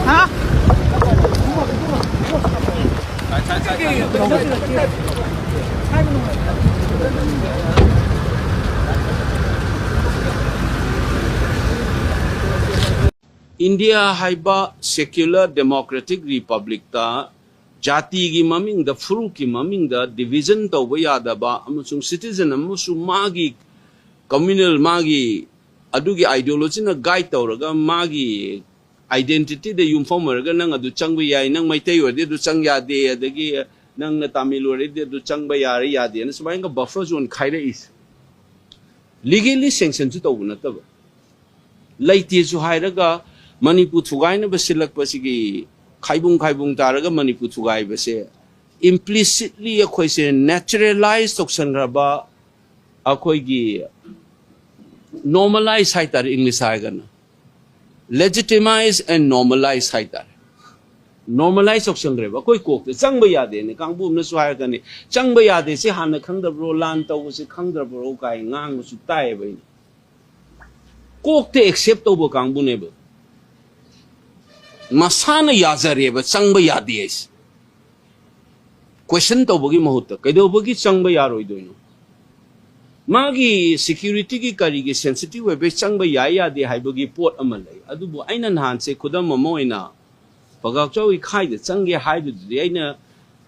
ꯍꯥ? ꯏꯟꯗꯤꯌꯥ ꯍꯥꯏꯕ secular democratic republicꯇ ꯖꯥꯇꯤꯒꯤ ꯃꯃꯤꯡꯗ, ꯐꯨꯔꯨꯞꯀꯤ ꯃꯃꯤꯡꯗ division ꯇꯧꯕ ꯌꯥꯗꯕ, ꯑꯃꯁꯨꯡ citizen ꯑꯃꯁꯨ ꯃꯥꯒꯤ communal, ꯃꯥꯒꯤ ꯑꯗꯨꯒꯤ ideologyꯅ guide ꯇꯧꯔꯒ, ꯃꯥꯒꯤ identityꯗ ꯌꯨꯝꯐꯝ ꯑꯣꯏꯔꯒ ꯅꯪ ꯑꯗꯨ ꯆꯪꯕ ꯌꯥꯏ, ꯅꯪ ꯃꯩꯇꯩ ꯑꯣꯏꯔꯗꯤ ꯑꯗꯨ ꯆꯪ ꯌꯥꯗꯦ, ꯑꯗꯒꯤ ꯅꯪꯅ ꯇꯥꯃꯤꯜ ꯑꯣꯏꯔꯗꯤ ꯑꯗꯨ ꯆꯪꯕ ꯌꯥꯔꯦ ꯌꯥꯗꯦꯅ ꯁꯨꯃꯥꯏꯅ buffer zone ꯈꯥꯏꯔꯛꯏꯁꯦ꯫ Legally sanctionꯁꯨ ꯇꯧꯕ ꯅꯠꯇꯕ, ꯂꯩꯇꯦꯁꯨ ꯍꯥꯏꯔꯒ ꯃꯅꯤꯄꯨꯔ ꯊꯨꯒꯥꯏꯅꯕ ꯁꯤꯜꯂꯛꯄꯁꯤꯒꯤ, ꯈꯥꯏꯕꯨꯡ ꯈꯥꯏꯕꯨꯡ ꯇꯥꯔꯒ ꯃꯅꯤꯄꯨꯔ ꯊꯨꯒꯥꯏꯕꯁꯦ implicitly ꯑꯩꯈꯣꯏꯁꯦ naturalize ꯇꯧꯁꯟꯈ꯭ꯔꯕ ꯑꯩꯈꯣꯏꯒꯤ Normalize ꯍꯥꯏꯇꯥꯔꯦ, English ꯍꯥꯏꯔꯒꯅ legitimize and normalize ꯍꯥꯏꯇꯥꯔꯦ꯫ Normalize ꯇꯧꯁꯟꯈ꯭ꯔꯦꯕ ꯑꯩꯈꯣꯏ ꯀꯣꯛꯇ꯫ ꯆꯪꯕ ꯌꯥꯗꯦꯅꯦ ꯀꯥꯡꯕꯨ ꯑꯃꯅꯁꯨ ꯍꯥꯏꯔꯛꯀꯅꯤ, "ꯆꯪꯕ ꯌꯥꯗꯦ, ꯁꯤ ꯍꯥꯟꯅ ꯈꯪꯗꯕ꯭ꯔꯣ, ꯂꯥꯟ ꯇꯧꯕꯁꯤ ꯈꯪꯗ꯭ꯔꯕ꯭ꯔꯣ?" ꯀꯥꯏ ꯉꯥꯡꯕꯁꯨ ꯇꯥꯏꯌꯦꯕ ꯑꯩꯅ꯫ ꯀꯣꯛꯇ accept ꯇꯧꯕ ꯀꯥꯡꯕꯨꯅꯦꯕ, ꯃꯁꯥꯅ ꯌꯥꯖꯔꯦꯕ ꯆꯪꯕ ꯌꯥꯗꯦ ꯍꯥꯏꯁꯦ꯫ Question ꯇꯧꯕꯒꯤ ꯃꯍꯨꯠꯇ ꯀꯩꯗꯧꯕꯒꯤ ꯆꯪꯕ ꯌꯥꯔꯣꯏꯗꯣꯏꯅꯣ? ꯃꯥꯒꯤ security ꯒꯤ ꯀꯔꯤꯒꯤ sensitive ꯑꯣꯏꯕꯩ ꯆꯪꯕ ꯌꯥꯏ ꯌꯥꯗꯦ ꯍꯥꯏꯕꯒꯤ ꯄꯣꯠ ꯑꯃ ꯂꯩ꯫ ꯑꯗꯨꯕꯨ ꯑꯩꯅ ꯅꯍꯥꯟꯁꯦ ꯈꯨꯗꯝ ꯑꯃ ꯑꯣꯏꯅ ꯄꯒꯥꯛꯆꯧ ꯏꯈꯥꯏꯗ ꯆꯪꯒꯦ ꯍꯥꯏꯕꯗꯨꯗꯤ ꯑꯩꯅ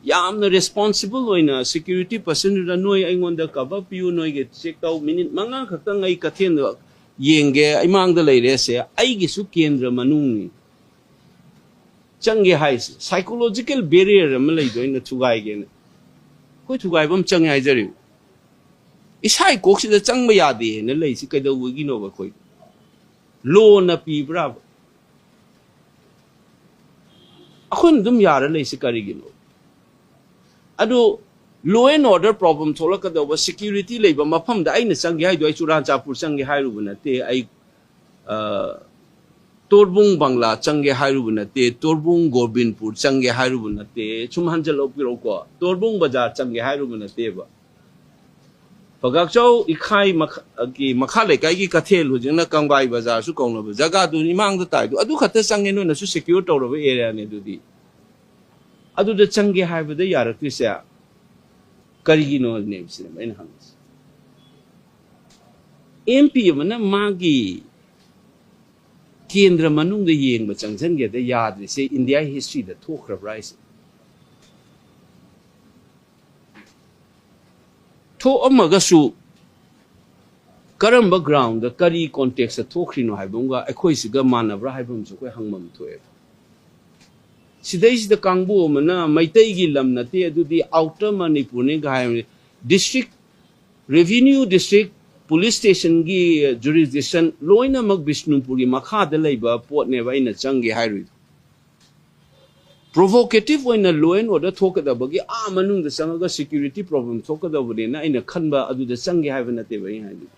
ꯌꯥꯝꯅ responsible ꯑꯣꯏꯅ security person ꯗꯨꯗ, "ꯅꯣꯏ ꯑꯩꯉꯣꯟꯗ cover ꯄꯤꯌꯨ, ꯅꯣꯏꯒꯤ check ꯇꯧ, minute ꯃꯉꯥ ꯈꯛꯇꯪ ꯑꯩ ꯀꯩꯊꯦꯜꯗ ꯌꯦꯡꯒꯦ, ꯑꯩꯃꯥꯡꯗ ꯂꯩꯔꯦꯁꯦ, ꯑꯩꯒꯤꯁꯨ ꯀꯦꯟꯗ꯭ꯔ ꯃꯅꯨꯡꯅꯤ, ꯆꯪꯒꯦ" ꯍꯥꯏꯁꯦ꯫ Psychological barrier ꯑꯃ ꯂꯩꯗꯣ ꯑꯩꯅ ꯊꯨꯒꯥꯏꯒꯦꯅ꯫ ꯑꯩꯈꯣꯏ ꯊꯨꯒꯥꯏꯕ ꯑꯃ ꯆꯪꯉꯦ ꯍꯥꯏꯖꯔꯤꯕ꯫ ꯏꯁꯥ ꯀꯣꯛꯁꯤꯗ ꯆꯪꯕ ꯌꯥꯗꯦꯅ ꯂꯩꯁꯤ ꯀꯩꯗꯧꯕꯒꯤꯅꯣꯕ? ꯑꯩꯈꯣꯏ law ꯅ ꯄꯤꯕ꯭ꯔꯥꯕ? ꯑꯩꯈꯣꯏꯅ ꯑꯗꯨꯝ ꯌꯥꯔ ꯂꯩꯁꯤ ꯀꯔꯤꯒꯤꯅꯣ? ꯑꯗꯨ law and order problem ꯊꯣꯛꯂꯛꯀꯗꯧꯕ, security ꯂꯩꯕ ꯃꯐꯝꯗ ꯑꯩꯅ ꯆꯪꯒꯦ ꯍꯥꯏꯗꯣ, ꯑꯩ ꯆꯨꯔꯥꯟꯆꯥꯟꯄꯨꯔ ꯆꯪꯒꯦ ꯍꯥꯏꯔꯨꯕ ꯅꯠꯇꯦ, ꯑꯩ, ꯑ, ꯇꯣꯔꯕꯨꯡ ꯕꯪꯂꯥ ꯆꯪꯒꯦ ꯍꯥꯏꯔꯨꯕ ꯅꯠꯇꯦ, ꯇꯣꯔꯕꯨꯡ ꯒꯣꯕꯤꯟꯄꯨꯔ ꯆꯪꯒꯦ ꯍꯥꯏꯔꯨꯕ ꯅꯠꯇꯦ, ꯁꯨꯝ ꯍꯟꯖꯜꯂꯛꯄꯤꯔꯣꯀꯣ, ꯇꯣꯔꯕꯨꯡ ꯕꯖꯥꯔ ꯆꯪꯒꯦ ꯍꯥꯏꯔꯨꯕ ꯅꯠꯇꯦꯕ꯫ ꯄꯒꯥꯛꯆꯧ ꯏꯈꯥꯏ ꯃꯈ-, ꯒꯤ ꯃꯈꯥ ꯂꯩꯀꯥꯏꯒꯤ ꯀꯩꯊꯦꯜ, ꯍꯧꯖꯤꯛꯅ ꯀꯪꯕꯥꯏ ꯕꯖꯥꯔꯁꯨ ꯀꯧꯅꯕ ꯖꯒꯥꯗꯨ ꯏꯃꯥꯡꯗ ꯇꯥꯏꯗꯣ, ꯑꯗꯨ ꯈꯛꯇ ꯆꯪꯉꯦ, ꯅꯣꯏꯅꯁꯨ secure ꯇꯧꯔꯕ area ꯅꯦ꯫ ꯑꯗꯨꯗꯤ ꯑꯗꯨꯗ ꯆꯪꯒꯦ ꯍꯥꯏꯕꯗ ꯌꯥꯔꯛꯇ꯭ꯔꯤꯁꯦ ꯀꯔꯤꯒꯤꯅꯣꯅꯦꯕ ꯁꯤꯅꯦꯕ ꯑꯩꯅ ꯍꯪꯉꯤꯁꯦ꯫ M P ꯑꯃꯅ ꯃꯥꯒꯤ ꯀꯦꯟꯗ꯭ꯔ ꯃꯅꯨꯡꯗ ꯌꯦꯡꯕ ꯆꯪꯁꯤꯟꯒꯦꯗ ꯌꯥꯗ꯭ꯔꯤꯁꯦ India history ꯗ ꯊꯣꯛꯈ꯭ꯔꯕ꯭ꯔꯥ ꯍꯥꯏꯁꯦ? ꯊꯣꯛꯑꯝꯃꯒꯁꯨ ꯀꯔꯝꯕ ground ꯗ, ꯀꯔꯤ context ꯇ ꯊꯣꯛꯈ꯭ꯔꯤꯅꯣ ꯍꯥꯏꯕ ꯑꯃꯒ ꯑꯩꯈꯣꯏꯁꯤꯒ ꯃꯥꯟꯅꯕ꯭ꯔꯥ ꯍꯥꯏꯕ ꯑꯃꯁꯨ ꯑꯩꯈꯣꯏ ꯍꯪꯐꯝ ꯊꯣꯛꯑꯦꯕ꯫ ꯁꯤꯗꯩꯁꯤꯗ ꯀꯥꯡꯕꯨ ꯑꯃꯅ ꯃꯩꯇꯩꯒꯤ ꯂꯝ ꯅꯠꯇꯦ, ꯑꯗꯨꯗꯤ outer ꯃꯅꯤꯄꯨꯔꯅꯤꯒ ꯍꯥꯏꯕꯅꯤ꯫ District, revenue district, police station ꯒꯤ jurisdiction ꯂꯣꯏꯅꯃꯛ ꯕꯤꯁꯅꯨꯄꯨꯔꯒꯤ ꯃꯈꯥꯗ ꯂꯩꯕ ꯄꯣꯠꯅꯦꯕ ꯑꯩꯅ ꯆꯪꯒꯦ ꯍꯥꯏꯔꯨꯏꯗꯣ꯫ Provocative ꯑꯣꯏꯅ law and order ꯊꯣꯛꯀꯗꯕꯒꯤ ꯑꯥ ꯃꯅꯨꯡꯗ ꯆꯪꯉꯒ security problem ꯊꯣꯛꯀꯗꯕꯅꯦꯅ ꯑꯩꯅ ꯈꯟꯕ ꯑꯗꯨꯗ ꯆꯪꯒꯦ ꯍꯥꯏꯕ ꯅꯠꯇꯦꯕ ꯑꯩꯅ ꯍꯥꯏꯗꯨꯗꯤ꯫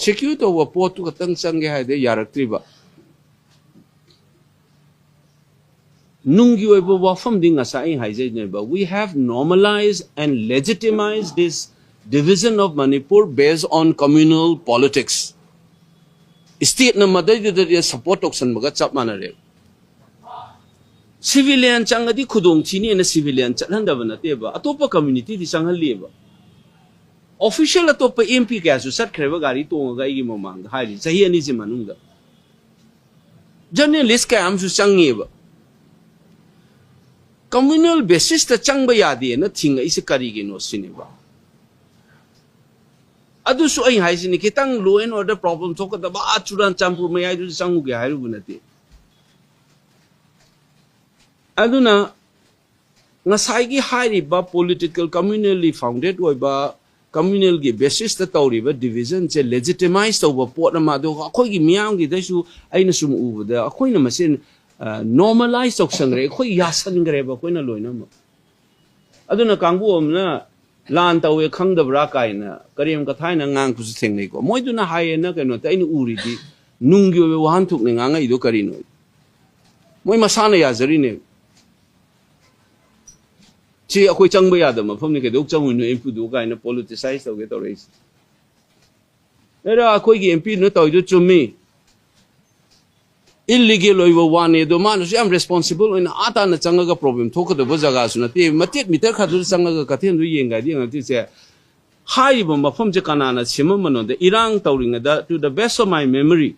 ꯁꯦꯀ꯭ꯌꯨꯔ ꯇꯧꯕ ꯄꯣꯠꯇꯨ ꯈꯛꯇꯪ ꯆꯪꯒꯦ ꯍꯥꯏꯗꯤ ꯌꯥꯔꯛꯇ꯭ꯔꯤꯕ꯫ ꯅꯨꯡꯒꯤ ꯑꯣꯏꯕ ꯋꯥꯐꯝꯗꯤ ꯉꯁꯥꯏ ꯑꯩ ꯍꯥꯏꯖꯩꯅꯦꯕ, we have normalized and legitimized this division of Manipur based on communal politics. ꯏꯁꯇꯦꯠꯅ ꯃꯗꯩꯗꯨꯗꯗꯤ ꯁꯄꯣꯔꯠ ꯇꯧꯁꯟꯕꯒ ꯆꯞ ꯃꯥꯟꯅꯔꯦꯕ꯫ ꯁꯤꯚꯤꯂꯤꯌꯟ ꯆꯪꯉꯗꯤ ꯈꯨꯗꯣꯡ ꯊꯤꯅꯦꯅ ꯁꯤꯚꯤꯂꯤꯌꯟ ꯆꯠꯍꯟꯗꯕ ꯅꯠꯇꯦꯕ, ꯑꯇꯣꯞꯄ ꯀꯝꯃ꯭ꯌꯨꯅꯤꯇꯤꯗꯤ ꯆꯪꯍꯜꯂꯤꯑꯕ꯫ ꯑꯣꯐꯤꯁꯤꯌꯦꯜ ꯑꯇꯣꯞꯄ ꯑꯦꯝ ꯄꯤ ꯀꯌꯥꯁꯨ ꯆꯠꯈ꯭ꯔꯦꯕ ꯒꯥꯔꯤ ꯇꯣꯡꯉꯒ ꯑꯩꯒꯤ ꯃꯃꯥꯡꯗ ꯍꯥꯏꯔꯤ ꯆꯍꯤ ꯑꯅꯤꯁꯤ ꯃꯅꯨꯡꯗ꯫ ꯖꯔꯅꯦꯂꯤꯁ ꯀꯌꯥ ꯑꯃꯁꯨ ꯆꯪꯉꯦꯕ꯫ ꯀꯝꯃ꯭ꯌꯨꯅꯦꯜ ꯕꯦꯁꯤꯁꯇ ꯆꯪꯕ ꯌꯥꯗꯦꯅ ꯊꯤꯡꯉꯛꯏꯁꯦ ꯀꯔꯤꯒꯤꯅꯣ ꯁꯤꯅꯦꯕ꯫ ꯑꯗꯨꯁꯨ ꯑꯩ ꯍꯥꯏꯁꯤꯅꯤ, ꯈꯤꯇꯪ law and order problem ꯊꯣꯛꯀꯗꯕ ꯑꯥ ꯆꯨꯔꯥꯟꯆꯥꯟꯄꯨꯔ ꯃꯌꯥꯏꯗꯨꯗ ꯆꯪꯉꯨꯒꯦ ꯍꯥꯏꯔꯨꯕ ꯅꯠꯇꯦ꯫ ꯑꯗꯨꯅ ꯉꯁꯥꯏꯒꯤ ꯍꯥꯏꯔꯤꯕ ꯄꯣꯂꯤꯇꯤꯀꯦꯜ ꯀꯝꯃ꯭ꯌꯨꯅꯦꯜꯂꯤ ꯐꯥꯎꯟꯗꯦꯠ ꯑꯣꯏꯕ ꯀꯝꯃ꯭ꯌꯨꯅꯦꯜꯒꯤ ꯕꯦꯁꯤꯁꯇ ꯇꯧꯔꯤꯕ ꯗꯤꯚꯤꯖꯟꯁꯦ ꯂꯦꯖꯤꯇꯤꯃꯥꯏꯁ ꯇꯧꯕ ꯄꯣꯠ ꯑꯃ, ꯑꯗꯨꯒ ꯑꯩꯈꯣꯏꯒꯤ ꯃꯤꯌꯥꯝꯒꯤꯗꯩꯁꯨ ꯑꯩꯅ ꯁꯨꯝ ꯎꯕꯗ ꯑꯩꯈꯣꯏꯅ ꯃꯁꯦꯟ ꯅꯣꯔꯃꯦꯂꯥꯏꯁ ꯇꯧꯁꯟꯈ꯭ꯔꯦ, ꯑꯩꯈꯣꯏ ꯌꯥꯁꯟꯈ꯭ꯔꯦꯕ ꯑꯩꯈꯣꯏꯅ ꯂꯣꯏꯅꯃꯛ꯫ ꯑꯗꯨꯅ ꯀꯥꯡꯕꯨ ꯑꯃꯅ ꯂꯥꯟ ꯇꯧꯋꯦ ꯈꯪꯗꯕ꯭ꯔꯥ ꯀꯥꯏꯅ ꯀꯔꯦꯝ ꯀꯊꯥꯏꯅ ꯉꯥꯡꯕꯁꯨ ꯊꯦꯡꯅꯩꯀꯣ꯫ ꯃꯣꯏꯗꯨꯅ ꯍꯥꯏꯌꯦꯅ ꯀꯩꯅꯣꯗ ꯑꯩꯅ ꯎꯔꯤꯗꯤ ꯅꯨꯡꯒꯤ ꯑꯣꯏꯕ ꯋꯥꯍꯟꯊꯣꯛꯅꯦ ꯉꯥꯡꯉꯛꯏꯗꯣ ꯀꯔꯤꯅꯣ? ꯃꯣꯏ ꯃꯁꯥꯅ ꯌꯥꯖꯔꯤꯅꯦ꯫ ꯁꯤ ꯑꯩꯈꯣꯏ ꯆꯪꯕ ꯌꯥꯗꯕ ꯃꯐꯝꯅꯤ, ꯀꯩꯗꯧ ꯆꯪꯉꯨꯏꯅꯣ ꯑꯦꯝ ꯄꯤꯗꯨ ꯀꯥꯏꯅ ꯄꯣꯂꯤꯇꯤꯁꯥꯏꯁ ꯇꯧꯒꯦ ꯇꯧꯔꯛꯏꯁꯦ꯫ ꯑꯦꯔꯥ, ꯑꯩꯈꯣꯏꯒꯤ ꯑꯦꯝ ꯄꯤꯗꯨꯅ ꯇꯧꯔꯤꯗꯣ ꯆꯨꯝꯃꯤ, ꯏꯜꯂꯤꯒꯦꯜ ꯑꯣꯏꯕ ꯋꯥꯅꯤ, ꯑꯗꯣ ꯃꯥꯅꯁꯨ ꯌꯥꯝ ꯔꯦꯁꯄꯣꯟꯁꯤꯕꯜ ꯑꯣꯏꯅ ꯑꯥ ꯇꯥꯅ ꯆꯪꯉꯒ ꯄ꯭ꯔꯣꯕ꯭ꯂꯦꯝ ꯊꯣꯛꯀꯗꯕ ꯖꯒꯥꯁꯨ ꯅꯠꯇꯦ, ꯃꯇꯦꯛ ꯃꯤꯇꯔ ꯈꯔꯗꯨꯗ ꯆꯪꯉꯒ ꯀꯩꯊꯦꯜꯗꯨ ꯌꯦꯡꯒꯦ ꯍꯥꯏꯗꯤ ꯌꯦꯡꯉꯛꯇ꯭ꯔꯤꯁꯦ꯫ ꯍꯥꯏꯔꯤꯕ ꯃꯐꯝꯁꯦ ꯀꯅꯥꯅ ꯁꯦꯝꯃꯝꯕꯅꯣꯗ, ꯏꯔꯥꯡ ꯇꯧꯔꯤꯉꯩꯗ, to the best of my memory,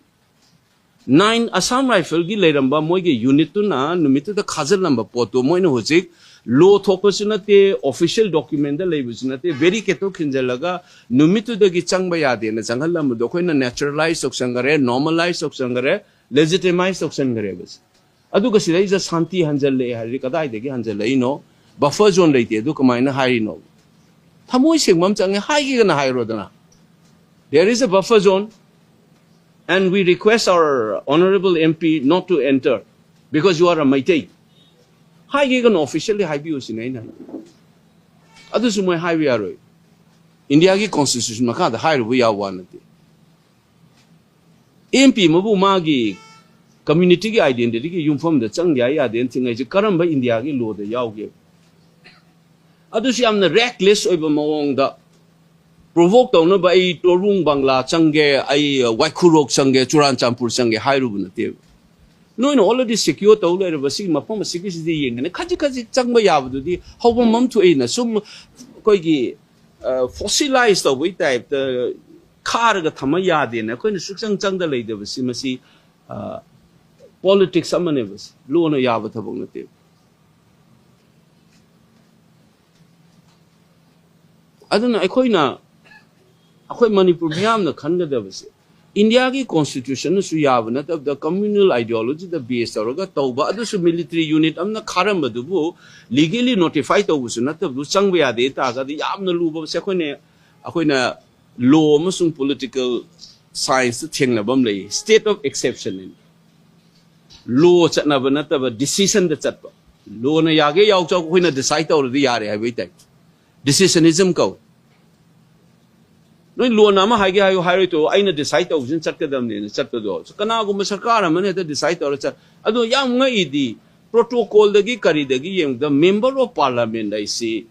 nine ꯑꯁꯥꯝ ꯔꯥꯏꯐꯜꯒꯤ ꯂꯩꯔꯝꯕ ꯃꯣꯏꯒꯤ ꯌꯨꯅꯤꯠꯇꯨꯅ ꯅꯨꯃꯤꯠꯇꯨꯗ ꯈꯥꯖꯤꯜꯂꯝꯕ ꯄꯣꯠꯇꯣ ꯃꯣꯏꯅ ꯍꯧꯖꯤꯛ ꯂꯣ ꯊꯣꯛꯄꯁꯨ ꯅꯠꯇꯦ, ꯑꯣꯐꯤꯁꯤꯌꯦꯜ ꯗꯣꯀ꯭ꯌꯨꯃꯦꯟꯗ ꯂꯩꯕꯁꯨ ꯅꯠꯇꯦ, ꯕꯦꯔꯤꯀꯦꯠꯇꯣ ꯈꯤꯟꯖꯤꯜꯂꯒ ꯅꯨꯃꯤꯠꯇꯨꯗꯒꯤ ꯆꯪꯕ ꯌꯥꯗꯦꯅ ꯆꯪꯍꯜꯂꯝꯕꯗꯣ ꯑꯩꯈꯣꯏꯅ ꯅꯦꯆꯔꯦꯂꯥꯏꯁ ꯇꯧꯁꯟꯈꯔꯦ, ꯅꯣꯔꯃꯦꯂꯥꯏꯁ ꯇꯧꯁꯟꯈꯔꯦ, ꯂꯦꯖꯤꯇꯤꯃꯥꯏꯁ ꯇꯧꯁꯟꯈꯔꯦꯕꯁꯦ꯫ ꯑꯗꯨꯒ ꯁꯤꯗꯩꯁꯤꯗ ꯁꯥꯟꯇꯤ ꯍꯟꯖꯜꯂꯛꯑꯦ ꯍꯥꯏꯔꯗꯤ ꯀꯗꯥꯏꯗꯒꯤ ꯍꯟꯖꯜꯂꯛꯏꯅꯣ? ꯕꯐꯔ ꯖꯣꯟ ꯂꯩꯇꯦ, ꯑꯗꯨ ꯀꯃꯥꯏꯅ ꯍꯥꯏꯔꯤꯅꯣ? ꯊꯃꯣꯏ ꯁꯦꯡꯕ ꯑꯃ ꯆꯪꯉꯦ, ꯍꯥꯏꯒꯦꯒꯅ ꯍꯥꯏꯔꯣꯗꯅ꯫ There is a buffer zone and we request our honorable M P not to enter because you are a Meitei. ꯍꯥꯏꯒꯦꯒꯅ ꯑꯣꯐꯤꯁꯤꯌꯦꯜꯂꯤ ꯍꯥꯏꯕꯤꯌꯨ ꯁꯤꯅꯦ ꯑꯩꯅ ꯍꯥꯏꯅꯤꯡꯕ꯫ ꯑꯗꯨꯁꯨ ꯃꯣꯏ ꯍꯥꯏꯕ ꯌꯥꯔꯣꯏ꯫ ꯏꯟꯗꯤꯌꯥꯒꯤ ꯀꯣꯟꯁꯇꯤꯇ꯭ꯌꯨꯁꯟ ꯃꯈꯥꯗ ꯍꯥꯏꯔꯨꯕ ꯌꯥꯕ ꯋꯥ ꯅꯠꯇꯦ꯫ ꯑꯦꯝ ꯄꯤ ꯑꯃꯕꯨ ꯃꯥꯒꯤ ꯀꯝꯃ꯭ꯌꯨꯅꯤꯇꯤꯒꯤ ꯑꯥꯏꯗꯦꯟꯇꯤꯇꯤꯒꯤ ꯌꯨꯝꯐꯝꯗ ꯆꯪ ꯌꯥꯏ ꯌꯥꯗꯦꯅ ꯊꯤꯡꯉꯩꯁꯦ ꯀꯔꯝꯕ ꯏꯟꯗꯤꯌꯥꯒꯤ ꯂꯣꯗ ꯌꯥꯎꯒꯦ? ꯑꯗꯨꯁꯨ ꯌꯥꯝꯅ ꯔꯦꯛꯂꯦꯁ ꯑꯣꯏꯕ ꯃꯑꯣꯡꯗ ꯄ꯭ꯔꯣꯚꯣꯛ ꯇꯧꯅꯕ ꯑꯩ ꯇꯣꯔꯕꯨꯡ ꯕꯪꯒ꯭ꯂꯥ ꯆꯪꯒꯦ, ꯑꯩ ꯋꯥꯏꯈꯨꯔꯣꯛ ꯆꯪꯒꯦ, ꯆꯨꯔꯥꯟꯆꯥꯟꯄꯨꯔ ꯆꯪꯒꯦ ꯍꯥꯏꯔꯨꯕ ꯅꯠꯇꯦꯕ꯫ ꯅꯣꯏꯅ already secure ꯇꯧ ꯂꯩꯔꯕ ꯁꯤꯒꯤ ꯃꯐꯝ ꯑꯁꯤꯒꯤꯁꯤꯗꯤ ꯌꯦꯡꯒꯅꯤ, ꯈꯖꯤꯛ ꯈꯖꯤꯛ ꯆꯪꯕ ꯌꯥꯕꯗꯨꯗꯤ ꯍꯧꯐꯝ ꯑꯃ ꯊꯣꯛꯏꯅ꯫ ꯁꯨꯝ ꯑꯩꯈꯣꯏꯒꯤ ꯐꯣꯁꯤꯂꯥꯏꯁ ꯇꯧꯕꯒꯤ ꯇꯥꯏꯞꯇ ꯈꯥꯔꯒ ꯊꯝꯃ ꯌꯥꯗꯦꯅ ꯑꯩꯈꯣꯏꯅ ꯁꯨꯛꯆꯪ ꯆꯪꯗ ꯂꯩꯇꯕꯁꯤ, ꯃꯁꯤ ꯄꯣꯂꯤꯇꯤꯛꯁ ꯑꯃꯅꯦꯕ꯫ ꯂꯣꯅ ꯌꯥꯕ ꯊꯕꯛ ꯅꯠꯇꯦꯕ꯫ ꯑꯗꯨꯅ ꯑꯩꯈꯣꯏꯅ, ꯑꯩꯈꯣꯏ ꯃꯅꯤꯄꯨꯔ ꯃꯤꯌꯥꯝꯅ ꯈꯟꯒꯗꯕꯁꯦ, ꯏꯟꯗꯤꯌꯥꯒꯤ ꯀꯣꯟꯁꯇꯤꯇ꯭ꯌꯨꯁꯟꯅꯁꯨ ꯌꯥꯕ ꯅꯠꯇꯕꯗ, ꯀꯝꯃ꯭ꯌꯨꯅꯦꯜ ꯑꯥꯏꯗꯤꯌꯣꯂꯣꯖꯤꯗ ꯕꯦꯁ ꯇꯧꯔꯒ ꯇꯧꯕ, ꯑꯗꯨꯁꯨ ꯃꯤꯂꯤꯇꯔꯤ ꯌꯨꯅꯤꯠ ꯑꯃꯅ ꯈꯥꯔꯝꯕꯗꯨꯕꯨ ꯂꯤꯒꯦꯂꯤ ꯅꯣꯇꯤꯐꯥꯏ ꯇꯧꯕꯁꯨ ꯅꯠꯇꯕꯗꯨ ꯆꯪꯕ ꯌꯥꯗꯦ ꯇꯥꯔꯒꯗꯤ, ꯌꯥꯝꯅ ꯂꯨꯕꯁꯦ ꯑꯩꯈꯣꯏꯅ, ꯑꯩꯈꯣꯏꯅ ꯂꯣ ꯑꯃꯁꯨꯡ ꯄꯣꯂꯤꯇꯤꯀꯦꯜ ꯁꯥꯏꯟꯁꯇ ꯊꯦꯡꯅꯕ ꯑꯃ ꯂꯩ, state of exception ꯍꯥꯏꯅ꯫ ꯂꯣ ꯆꯠꯅꯕ ꯅꯠꯇꯕ, ꯗꯤꯁꯤꯁꯟꯗ ꯆꯠꯄ꯫ ꯂꯣꯅ ꯌꯥꯒꯦ ꯌꯥꯎꯆꯧ, ꯑꯩꯈꯣꯏꯅ ꯗꯤꯁꯥꯏꯠ ꯇꯧꯔꯗꯤ ꯌꯥꯔꯦ ꯍꯥꯏꯕꯒꯤ ꯇꯥꯏꯞ꯫ ꯗꯤꯁꯤꯁꯟꯅꯤꯖꯝ ꯀꯧꯏ꯫ ꯅꯣꯏ ꯂꯣꯅ ꯑꯃ ꯍꯥꯏꯒꯦ ꯍꯥꯏꯌꯨ, ꯍꯥꯏꯔꯣꯏ ꯇꯣꯛꯑꯣ, ꯑꯩꯅ ꯗꯤꯁꯥꯏꯠ ꯇꯧꯕꯁꯤꯅ ꯆꯠꯀꯗꯕꯅꯦꯅ ꯆꯠꯄꯗꯣ꯫ ꯀꯅꯥꯒꯨꯝꯕ ꯁꯔꯀꯥꯔ ꯑꯃꯅ ꯍꯦꯛꯇ ꯗꯤꯁꯥꯏꯠ ꯇꯧꯔ ꯆꯠ-, ꯑꯗꯣ ꯌꯥꯝ ꯉꯛꯏꯗꯤ, ꯄ꯭ꯔꯣꯇꯣꯀꯣꯜꯗꯒꯤ ꯀꯔꯤꯗꯒꯤ ꯌꯦꯡꯕꯗ, ꯃꯦꯝꯕꯔ ꯑꯣꯐ ꯄꯥꯔꯂꯥꯃꯦꯟ ꯍꯥꯏꯁꯤ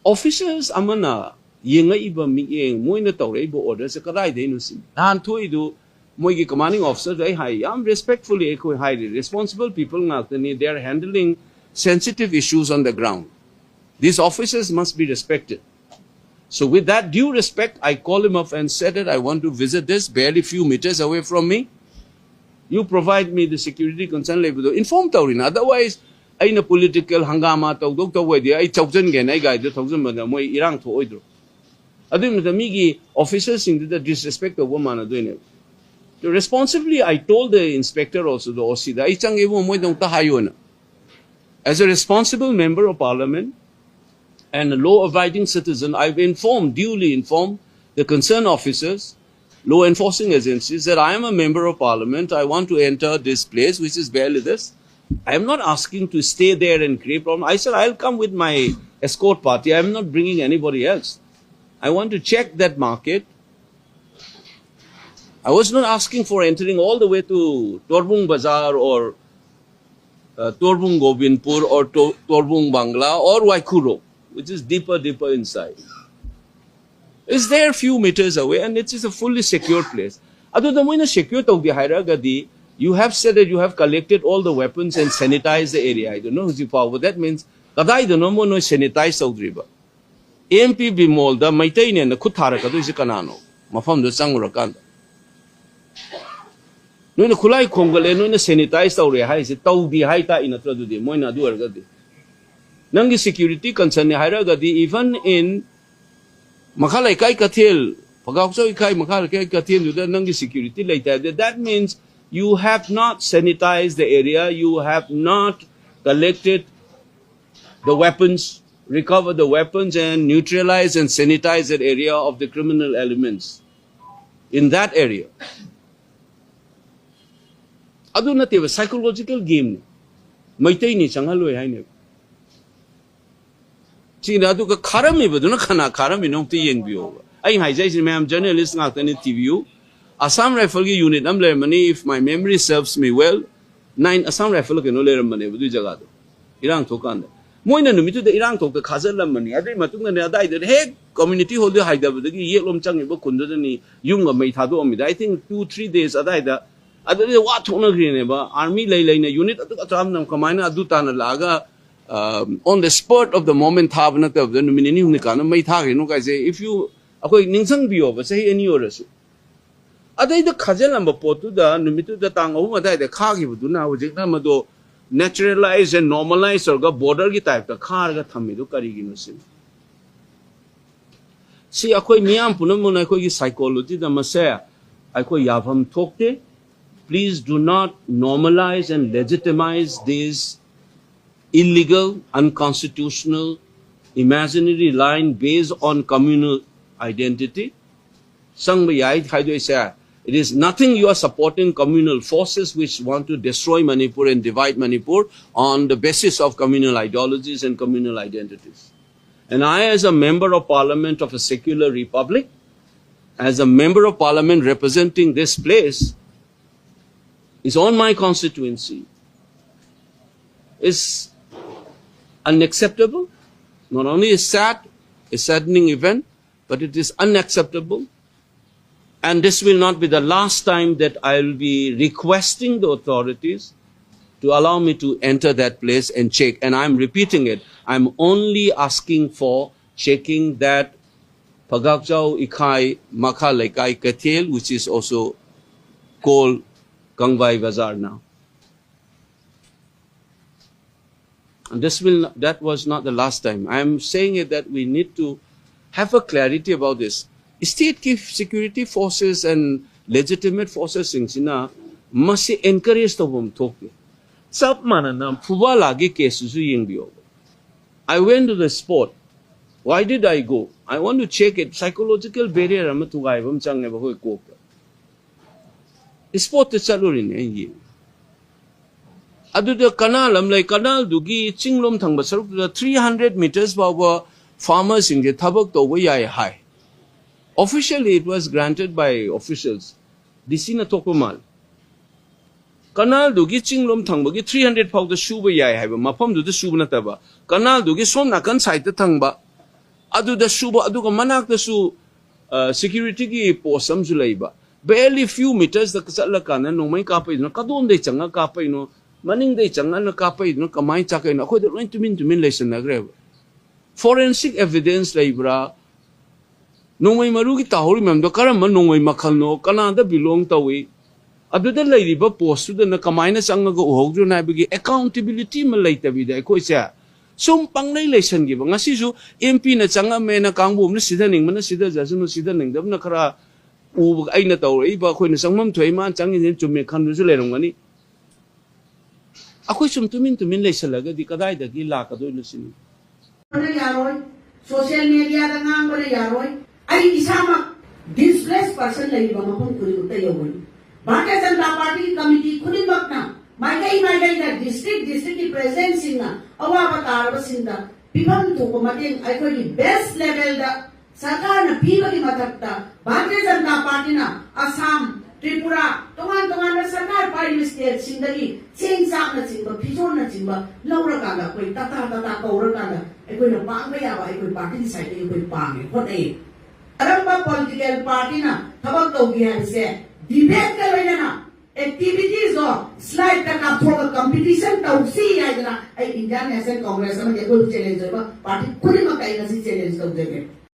ꯑꯣꯐꯤꯁꯔꯁ ꯑꯃꯅ ꯌꯦꯡꯉꯛꯏꯕ ꯃꯤꯠꯌꯦꯡ, ꯃꯣꯏꯅ ꯇꯧꯔꯛꯏꯕ ꯑꯣꯔꯗꯔꯁꯦ ꯀꯗꯥꯏꯗꯩꯅꯣ ꯁꯤꯅꯤ꯫ ꯅꯍꯥꯟ ꯊꯣꯛꯏꯗꯨ ꯃꯣꯏꯒꯤ ꯀꯃꯥꯟꯗꯤꯡ ꯑꯣꯐꯤꯁꯔꯗ ꯑꯩ ꯍꯥꯏ, ꯌꯥꯝ ꯔꯦꯁꯄꯦꯛꯐꯨꯜꯂꯤ ꯑꯩꯈꯣꯏ ꯍꯥꯏꯔꯤ, ꯔꯦꯁꯄꯣꯟꯁꯤꯕꯜ ꯄꯤꯄꯜ ꯉꯥꯛꯇꯅꯤ, they are handling sensitive issues on the ground, these officers must be respected. So with that due respect, I call him up and said that I want to visit this, barely few meters away from me. You provide me the security concern ꯂꯩꯕꯗꯣ inform ꯇꯧꯔꯤꯅ꯫ Otherwise ꯑꯩꯅ political ꯍꯪꯒꯥꯃꯥ ꯇꯧꯗꯧ ꯇꯧꯕ ꯑꯣꯏꯗꯤ ꯑꯩ ꯊꯧꯖꯟꯒꯦꯅ ꯑꯩ ꯒꯥꯔꯤꯗ ꯊꯧꯖꯟꯕꯗ ꯃꯣꯏ ꯏꯔꯥꯡ ꯊꯣꯛꯑꯣꯏꯗ꯭ꯔꯣ? ꯑꯗꯨꯒꯤ ꯃꯊꯛꯇ ꯃꯤꯒꯤ ꯑꯣꯐꯤꯁꯔꯁꯤꯡꯗꯨꯗ ꯗꯤꯁꯔꯦꯁꯄꯦꯛ ꯇꯧꯕ ꯃꯥꯟꯅꯗꯣꯏꯅꯦꯕ꯫ So responsibly, I told the inspector also, the O C ꯗ, ꯑꯩ ꯆꯪꯉꯦ ꯏꯕꯨꯡꯉꯣ, ꯃꯣꯏꯗ ꯑꯃꯨꯛꯇ ꯍꯥꯏꯌꯣꯅ꯫ As a responsible member of parliament and a law-abiding citizen, I've informed, duly informed the concerned officers, law enforcing agencies, that I am a member of parliament. I want to enter this place, which is barely this. I am not asking to stay there and create problem. I said, I'll come with my escort party. I'm not bringing anybody else. I want to check that market. I was not asking for entering all the way to Torbung Bazar or uh, Torbung Gobindpur or to- Torbung Bangla or Waikuro, which is deeper, deeper inside. It's there few meters away and it is a fully secure place. ꯑꯗꯨꯗ ꯃꯣꯏꯅ secure ꯇꯧꯗꯦ ꯍꯥꯏꯔꯒꯗꯤ, you have said that you have collected all the weapons and sanitized the area ꯍꯥꯏꯗꯨꯅ ꯍꯧꯖꯤꯛ ꯐꯥꯎꯕ, that means ꯀꯗꯥꯏꯗꯅꯣ ꯃꯣꯏ ꯅꯣꯏ sanitize ꯇꯧꯗ꯭ꯔꯤꯕ? ꯑꯦꯝ ꯄꯤ ꯕꯤꯃꯣꯜꯗ ꯃꯩꯇꯩꯅꯦꯅ ꯈꯨꯠ ꯊꯥꯔꯛꯀꯗꯣꯏꯁꯦ ꯀꯅꯥꯅꯣ? ꯃꯐꯝꯗꯨ ꯆꯪꯉꯨꯔꯀꯥꯟꯗ ꯅꯣꯏꯅ ꯈꯨꯠꯂꯥꯏ ꯈꯣꯝꯒꯠꯂꯦ, ꯅꯣꯏꯅ sanitize ꯇꯧꯔꯦ ꯍꯥꯏꯁꯦ ꯇꯧꯗꯦ ꯍꯥꯏ ꯇꯥꯛꯏ ꯅꯠꯇ꯭ꯔꯣ? ꯑꯗꯨꯗꯤ ꯃꯣꯏꯅ ꯑꯗꯨ ꯑꯣꯏꯔꯒꯗꯤ ꯅꯪꯒꯤ security concernꯅꯦ ꯍꯥꯏꯔꯒꯗꯤ, even in ꯃꯈꯥ ꯂꯩꯀꯥꯏ ꯀꯩꯊꯦꯜ, ꯐꯒꯥꯎꯆꯧ ꯏꯀꯥꯏ ꯃꯈꯥ ꯂꯩꯀꯥꯏ ꯀꯩꯊꯦꯜꯗꯨꯗ ꯅꯪꯒꯤ security ꯂꯩꯇꯦ ꯍꯥꯏꯕꯗꯤ, that means you have not sanitized the area, you have not collected the weapons, recover the weapons and neutralize and sanitize that area of the criminal elements in that area. ꯑꯗꯨ ꯅꯠꯇꯦꯕ, psychological gameꯅꯤ꯫ ꯃꯩꯇꯩꯅꯤ ꯆꯪꯍꯜꯂꯣꯏ ꯍꯥꯏꯅꯦꯕ꯫ ꯁꯤꯅ ꯑꯗꯨꯒ ꯈꯥꯔꯝꯃꯤꯕꯗꯨꯅ ꯀꯅꯥ ꯈꯥꯔꯝꯃꯤꯅꯣ ꯑꯝꯇ ꯌꯦꯡꯕꯤꯌꯣꯕ꯫ ꯑꯩ ꯍꯥꯏꯖꯔꯤꯁꯤ ꯃꯌꯥꯝ journalist ꯉꯥꯛꯇꯅꯤ, ꯊꯤꯕꯤꯌꯨ꯫ Assam Rifleꯒꯤ unit ꯑꯃ ꯂꯩꯔꯝꯃꯅꯤ, if my memory serves me well, nine Assam Rifle ꯀꯩꯅꯣ ꯂꯩꯔꯝꯕꯅꯦꯕ ꯑꯗꯨꯏ ꯖꯒꯥꯗꯣ, ꯏꯔꯥꯡ ꯊꯣꯛꯀꯥꯟꯗ꯫ ꯃꯣꯏꯅ ꯅꯨꯃꯤꯠꯇꯨꯗ ꯏꯔꯥꯡ ꯊꯣꯛꯇ ꯈꯥꯖꯤꯜꯂꯝꯕꯅꯤ꯫ ꯑꯗꯨꯏ ꯃꯇꯨꯡꯗꯅꯦ, ꯑꯗꯥꯏꯗꯨꯗ ꯍꯦꯛ community hallꯗꯨ ꯍꯥꯏꯗꯕꯗꯒꯤ ꯌꯦꯠꯂꯣꯝ ꯆꯪꯉꯤꯕ ꯈꯨꯟꯗꯨꯗꯅꯤ ꯌꯨꯝꯒ ꯃꯩ ꯊꯥꯗꯣꯛꯑꯝꯃꯤꯗ, I think two three days ꯑꯗꯥꯏꯗ꯫ ꯑꯗꯨꯗ ꯋꯥ ꯊꯣꯛꯅꯈ꯭ꯔꯤꯅꯦꯕ꯫ Army ꯂꯩ ꯂꯩꯅ unit ꯑꯗꯨ ꯑꯆꯥꯝꯅ ꯀꯃꯥꯏꯅ ꯑꯗꯨ ꯇꯥꯅ ꯂꯥꯛꯑꯒ, ꯑ, on the spot of the moment ꯊꯥꯕ ꯅꯠꯇꯕꯗ, ꯅꯨꯃꯤꯠ ꯅꯤꯅꯤ ꯍꯨꯝꯅꯤ ꯀꯥꯟꯅ ꯃꯩ ꯊꯥꯈ꯭ꯔꯤꯅꯣ ꯀꯥꯏꯁꯦ, if you, ꯑꯩꯈꯣꯏ ꯅꯤꯡꯁꯤꯡꯕꯤꯌꯣꯕ, ꯆꯍꯤ ꯑꯅꯤ ꯑꯣꯏꯔꯁꯨ꯫ ꯑꯗꯩꯗ ꯈꯥꯖꯤꯜꯂꯝꯕ ꯄꯣꯠꯇꯨꯗ ꯅꯨꯃꯤꯠꯇꯨꯗ ꯇꯥꯡ ꯑꯍꯨꯝ ꯑꯗꯥꯏꯗ ꯈꯥꯈꯤꯕꯗꯨꯅ ꯍꯧꯖꯤꯛꯅ ꯃꯗꯣ naturalize and normalize ꯇꯧꯔꯒ borderꯒꯤ typeꯇ ꯈꯥꯔꯒ ꯊꯝꯃꯤꯗꯣ ꯀꯔꯤꯒꯤꯅꯣ ꯁꯤꯅꯤ꯫ ꯁꯤ ꯑꯩꯈꯣꯏ ꯃꯤꯌꯥꯝ ꯄꯨꯝꯅꯃꯛꯅ ꯑꯩꯈꯣꯏꯒꯤ psychologyꯗ ꯃꯁꯦ ꯑꯩꯈꯣꯏ ꯌꯥꯐꯝ ꯊꯣꯛꯇꯦ꯫ Please do not normalize and legitimize these illegal, unconstitutional, imaginary line based on communal identity. ꯆꯪꯕ ꯌꯥꯏ ꯍꯥꯏꯗꯣꯏꯁꯦ, it is nothing, you are supporting communal forces which want to destroy Manipur and divide Manipur on the basis of communal ideologies and communal identities. And I, as a member of parliament of a secular republic, as a member of parliament representing this place, is on my constituency, is unacceptable. Not only is sad, a saddening event, but it is unacceptable. And this will not be the last time that I will be requesting the authorities to allow me to enter that place and check. And I'm repeating it. I'm only asking for checking that Phagakchao Ikhai Makha Leikai Kathel, which is also called Kangvai Bazar now. And this will not, that was not the last time. I am saying it that we need to have a clarity about this. State ki security forces and legitimate forces ꯁꯤꯡꯁꯤꯅ ꯃꯁꯤ encourage ꯇꯧꯐꯝ ꯊꯣꯛꯇꯦ꯫ ꯆꯞ ꯃꯥꯟꯅꯅ ꯐꯨꯕꯥꯂꯥꯒꯤ case ꯁꯨ ꯌꯦꯡꯕꯤꯌꯣ꯫ I went to the spot. Why did I go? I want to check it. Psychological barrier ꯑꯃ ꯊꯨꯒꯥꯏꯕ ꯑꯃ ꯆꯪꯉꯦꯕ ꯑꯩꯈꯣꯏ ꯀꯣꯛꯇ꯫ Spot ꯇ ꯆꯠꯂꯨꯔꯤꯅꯦ ꯑꯩ ꯌꯦꯡꯉꯦ꯫ ꯑꯗꯨꯗ ꯀꯅꯥꯜ ꯑꯃ ꯂꯩ, ꯀꯅꯥꯜꯗꯨꯒꯤ ꯆꯤꯡꯂꯣꯝ ꯊꯪꯕ ꯁꯔꯨꯛꯇꯨꯗ three hundred meters ꯐꯥꯎꯕ farmer ꯁꯤꯡꯁꯦ ꯊꯕꯛ ꯇꯧꯕ ꯌꯥꯏ ꯍꯥꯏ꯫ Officially it was granted by officials, D C ꯅ ꯊꯣꯛꯄ ꯃꯥꯜꯂꯦ꯫ ꯀꯅꯥꯜꯗꯨꯒꯤ ꯆꯤꯡꯂꯣꯝ ꯊꯪꯕꯒꯤ three hundred ꯐꯥꯎꯗ ꯁꯨꯕ ꯌꯥꯏ ꯍꯥꯏꯕ ꯃꯐꯝꯗꯨꯗ ꯁꯨꯕ ꯅꯠꯇꯕ, ꯀꯅꯥꯜꯗꯨꯒꯤ ꯁꯣꯝ ꯅꯥꯀꯟ side ꯇ ꯊꯪꯕ ꯑꯗꯨꯗ ꯁꯨꯕ, ꯑꯗꯨꯒ ꯃꯅꯥꯛꯇꯁꯨ security ꯒꯤ post ꯑꯃꯁꯨ ꯂꯩꯕ꯫ Barely few meters ꯇ ꯆꯠꯂꯀꯥꯟꯗ ꯅꯣꯡꯃꯩ ꯀꯥꯞꯄꯛꯏꯗꯨꯅ ꯀꯗꯣꯝꯗꯩ ꯆꯪꯉ ꯀꯥꯞꯄꯛꯏꯅꯣ, ꯃꯅꯤꯡꯗꯩ ꯆꯪꯉꯅ ꯀꯥꯞꯄꯛꯏꯗꯨꯅ ꯀꯃꯥꯏꯅ ꯆꯥꯛꯀꯩꯅꯣ? ꯑꯩꯈꯣꯏꯗ ꯂꯣꯏ ꯇꯨꯃꯤꯟ ꯇꯨꯃꯤꯟ ꯂꯩꯁꯟꯅꯈ꯭ꯔꯦꯕ꯫ Forensic evidence ꯂꯩꯕ꯭ꯔꯥ? ꯅꯣꯡꯃꯩ ꯃꯔꯨꯒꯤ ꯇꯥꯍꯧꯔꯤ ꯃꯌꯥꯝꯗꯣ ꯀꯔꯝꯕ ꯅꯣꯡꯃꯩ ꯃꯈꯜꯅꯣ, ꯀꯅꯥꯗ belong ꯇꯧꯏ, ꯑꯗꯨꯗ ꯂꯩꯔꯤꯕ post ꯇꯨꯗꯅ ꯀꯃꯥꯏꯅ ꯆꯪꯉꯒ ꯎꯍꯧꯗ꯭ꯔꯤꯅꯣ ꯍꯥꯏꯕꯒꯤ accountability ꯑꯃ ꯂꯩꯇꯕꯤꯗ ꯑꯩꯈꯣꯏꯁꯦ ꯁꯨꯝ ꯄꯪꯂꯩ ꯂꯩꯁꯟꯈꯤꯕ꯫ ꯉꯁꯤꯁꯨ M P ꯅ ꯆꯪꯉꯝꯃꯦꯅ ꯀꯥꯡꯕꯨ ꯑꯃꯅ ꯁꯤꯊꯅꯤꯡꯕꯅ ꯁꯤꯊꯖꯁꯅꯨ, ꯁꯤꯊꯅꯤꯡꯗꯕꯅ ꯈꯔ ꯎꯕ, ꯑꯩꯅ ꯇꯧꯔꯛꯏꯕ, ꯑꯩꯈꯣꯏꯅ ꯆꯪꯐꯝ ꯊꯣꯛꯏ, ꯃꯥꯅ ꯆꯪꯉꯤꯁꯤꯅ ꯆꯨꯝꯃꯦ ꯈꯟꯕꯁꯨ ꯂꯩꯔꯝꯒꯅꯤ꯫ ꯑꯩꯈꯣꯏ ꯁꯨꯝ ꯇꯨꯃꯤꯟ ꯇꯨꯃꯤꯟ ꯂꯩꯁꯜꯂꯒꯗꯤ ꯀꯗꯥꯏꯗꯒꯤ ꯂꯥꯛꯀꯗꯣꯏꯅꯣ ꯁꯤꯅꯤ꯫ ꯌꯥꯔꯣꯏ, social media ꯗ ꯉꯥꯡꯕꯅ ꯌꯥꯔꯣꯏ꯫ ꯑꯩ ꯏꯁꯥꯃꯛ displaced person ꯂꯩꯔꯤꯕ ꯃꯐꯝ ꯈꯨꯗꯤꯡꯃꯛꯇ ꯌꯧꯒꯅꯤ꯫ ꯚꯥꯔꯇꯤꯌ ꯖꯅꯇꯥ ꯄꯥꯔꯇꯤꯒꯤ committee ꯈꯨꯗꯤꯡꯃꯛꯅ ꯃꯥꯏꯀꯩ ꯃꯥꯏꯀꯩꯗ district district ꯀꯤ president ꯁꯤꯡꯅ ꯑꯋꯥꯕ ꯇꯥꯔꯕꯁꯤꯡꯗ ꯄꯤꯐꯝ ꯊꯣꯛꯄ ꯃꯇꯦꯡ ꯑꯩꯈꯣꯏꯒꯤ base level ꯗ ꯁꯔꯀꯥꯔꯅ ꯄꯤꯕꯒꯤ ꯃꯊꯛꯇ ꯚꯥꯔꯇꯤꯌ ꯖꯅꯇꯥ ꯄꯥꯔꯇꯤꯅ ꯑꯁꯥꯝ, ꯇ꯭ꯔꯤꯄꯨꯔꯥ, ꯇꯣꯉꯥꯟ ꯇꯣꯉꯥꯟꯕ ꯁꯔꯀꯥꯔ ꯄꯥꯏꯔꯤꯕ ꯁ꯭ꯇꯦꯠꯁꯤꯡꯗꯒꯤ ꯆꯦꯡ ꯆꯥꯛꯅꯆꯤꯡꯕ, ꯐꯤꯖꯣꯜꯅꯆꯤꯡꯕ ꯂꯧꯔꯀꯥꯟꯗ, ꯑꯩꯈꯣꯏ ꯇꯥꯇꯥ ꯇꯥꯇꯥ ꯀꯧꯔꯀꯥꯟꯗ ꯑꯩꯈꯣꯏꯅ ꯄꯥꯡꯕ ꯌꯥꯕ ꯑꯩꯈꯣꯏ ꯄꯥꯔꯇꯤꯒꯤ ꯁꯥꯏꯠꯇꯒꯤ ꯑꯩꯈꯣꯏ ꯄꯥꯡꯉꯦ, ꯍꯣꯠꯅꯩ꯫ ꯀꯔꯝꯕ ꯄꯣꯂꯤꯇꯤꯀꯦꯜ ꯄꯥꯔꯇꯤꯅ ꯊꯕꯛ ꯇꯧꯒꯦ ꯍꯥꯏꯕꯁꯦ ꯗꯤꯕꯦꯠꯀ ꯂꯣꯏꯅꯅ ꯑꯦꯛꯇꯤꯚꯤꯇꯤꯁꯇꯣ ꯁ꯭ꯂꯥꯏꯗꯇ ꯀꯥꯞꯊꯣꯛꯑꯒ ꯀꯝꯄꯤꯇꯤꯁꯟ ꯇꯧꯁꯤ ꯍꯥꯏꯗꯅ ꯑꯩ ꯏꯟꯗꯤꯌꯥꯟ ꯅꯦꯁꯅꯦꯜ ꯀꯣꯡꯒ꯭ꯔꯦꯁ ꯑꯃꯗꯤ ꯑꯩꯈꯣꯏꯕꯨ ꯆꯦꯂꯦꯟꯖ ꯑꯣꯏꯕ ꯄꯥꯔꯇꯤ ꯈꯨꯗꯤꯡꯃꯛꯇ ꯑꯩ ꯉꯁꯤ ꯆꯦꯂꯦꯟꯖ ꯇꯧꯖꯒꯦ꯫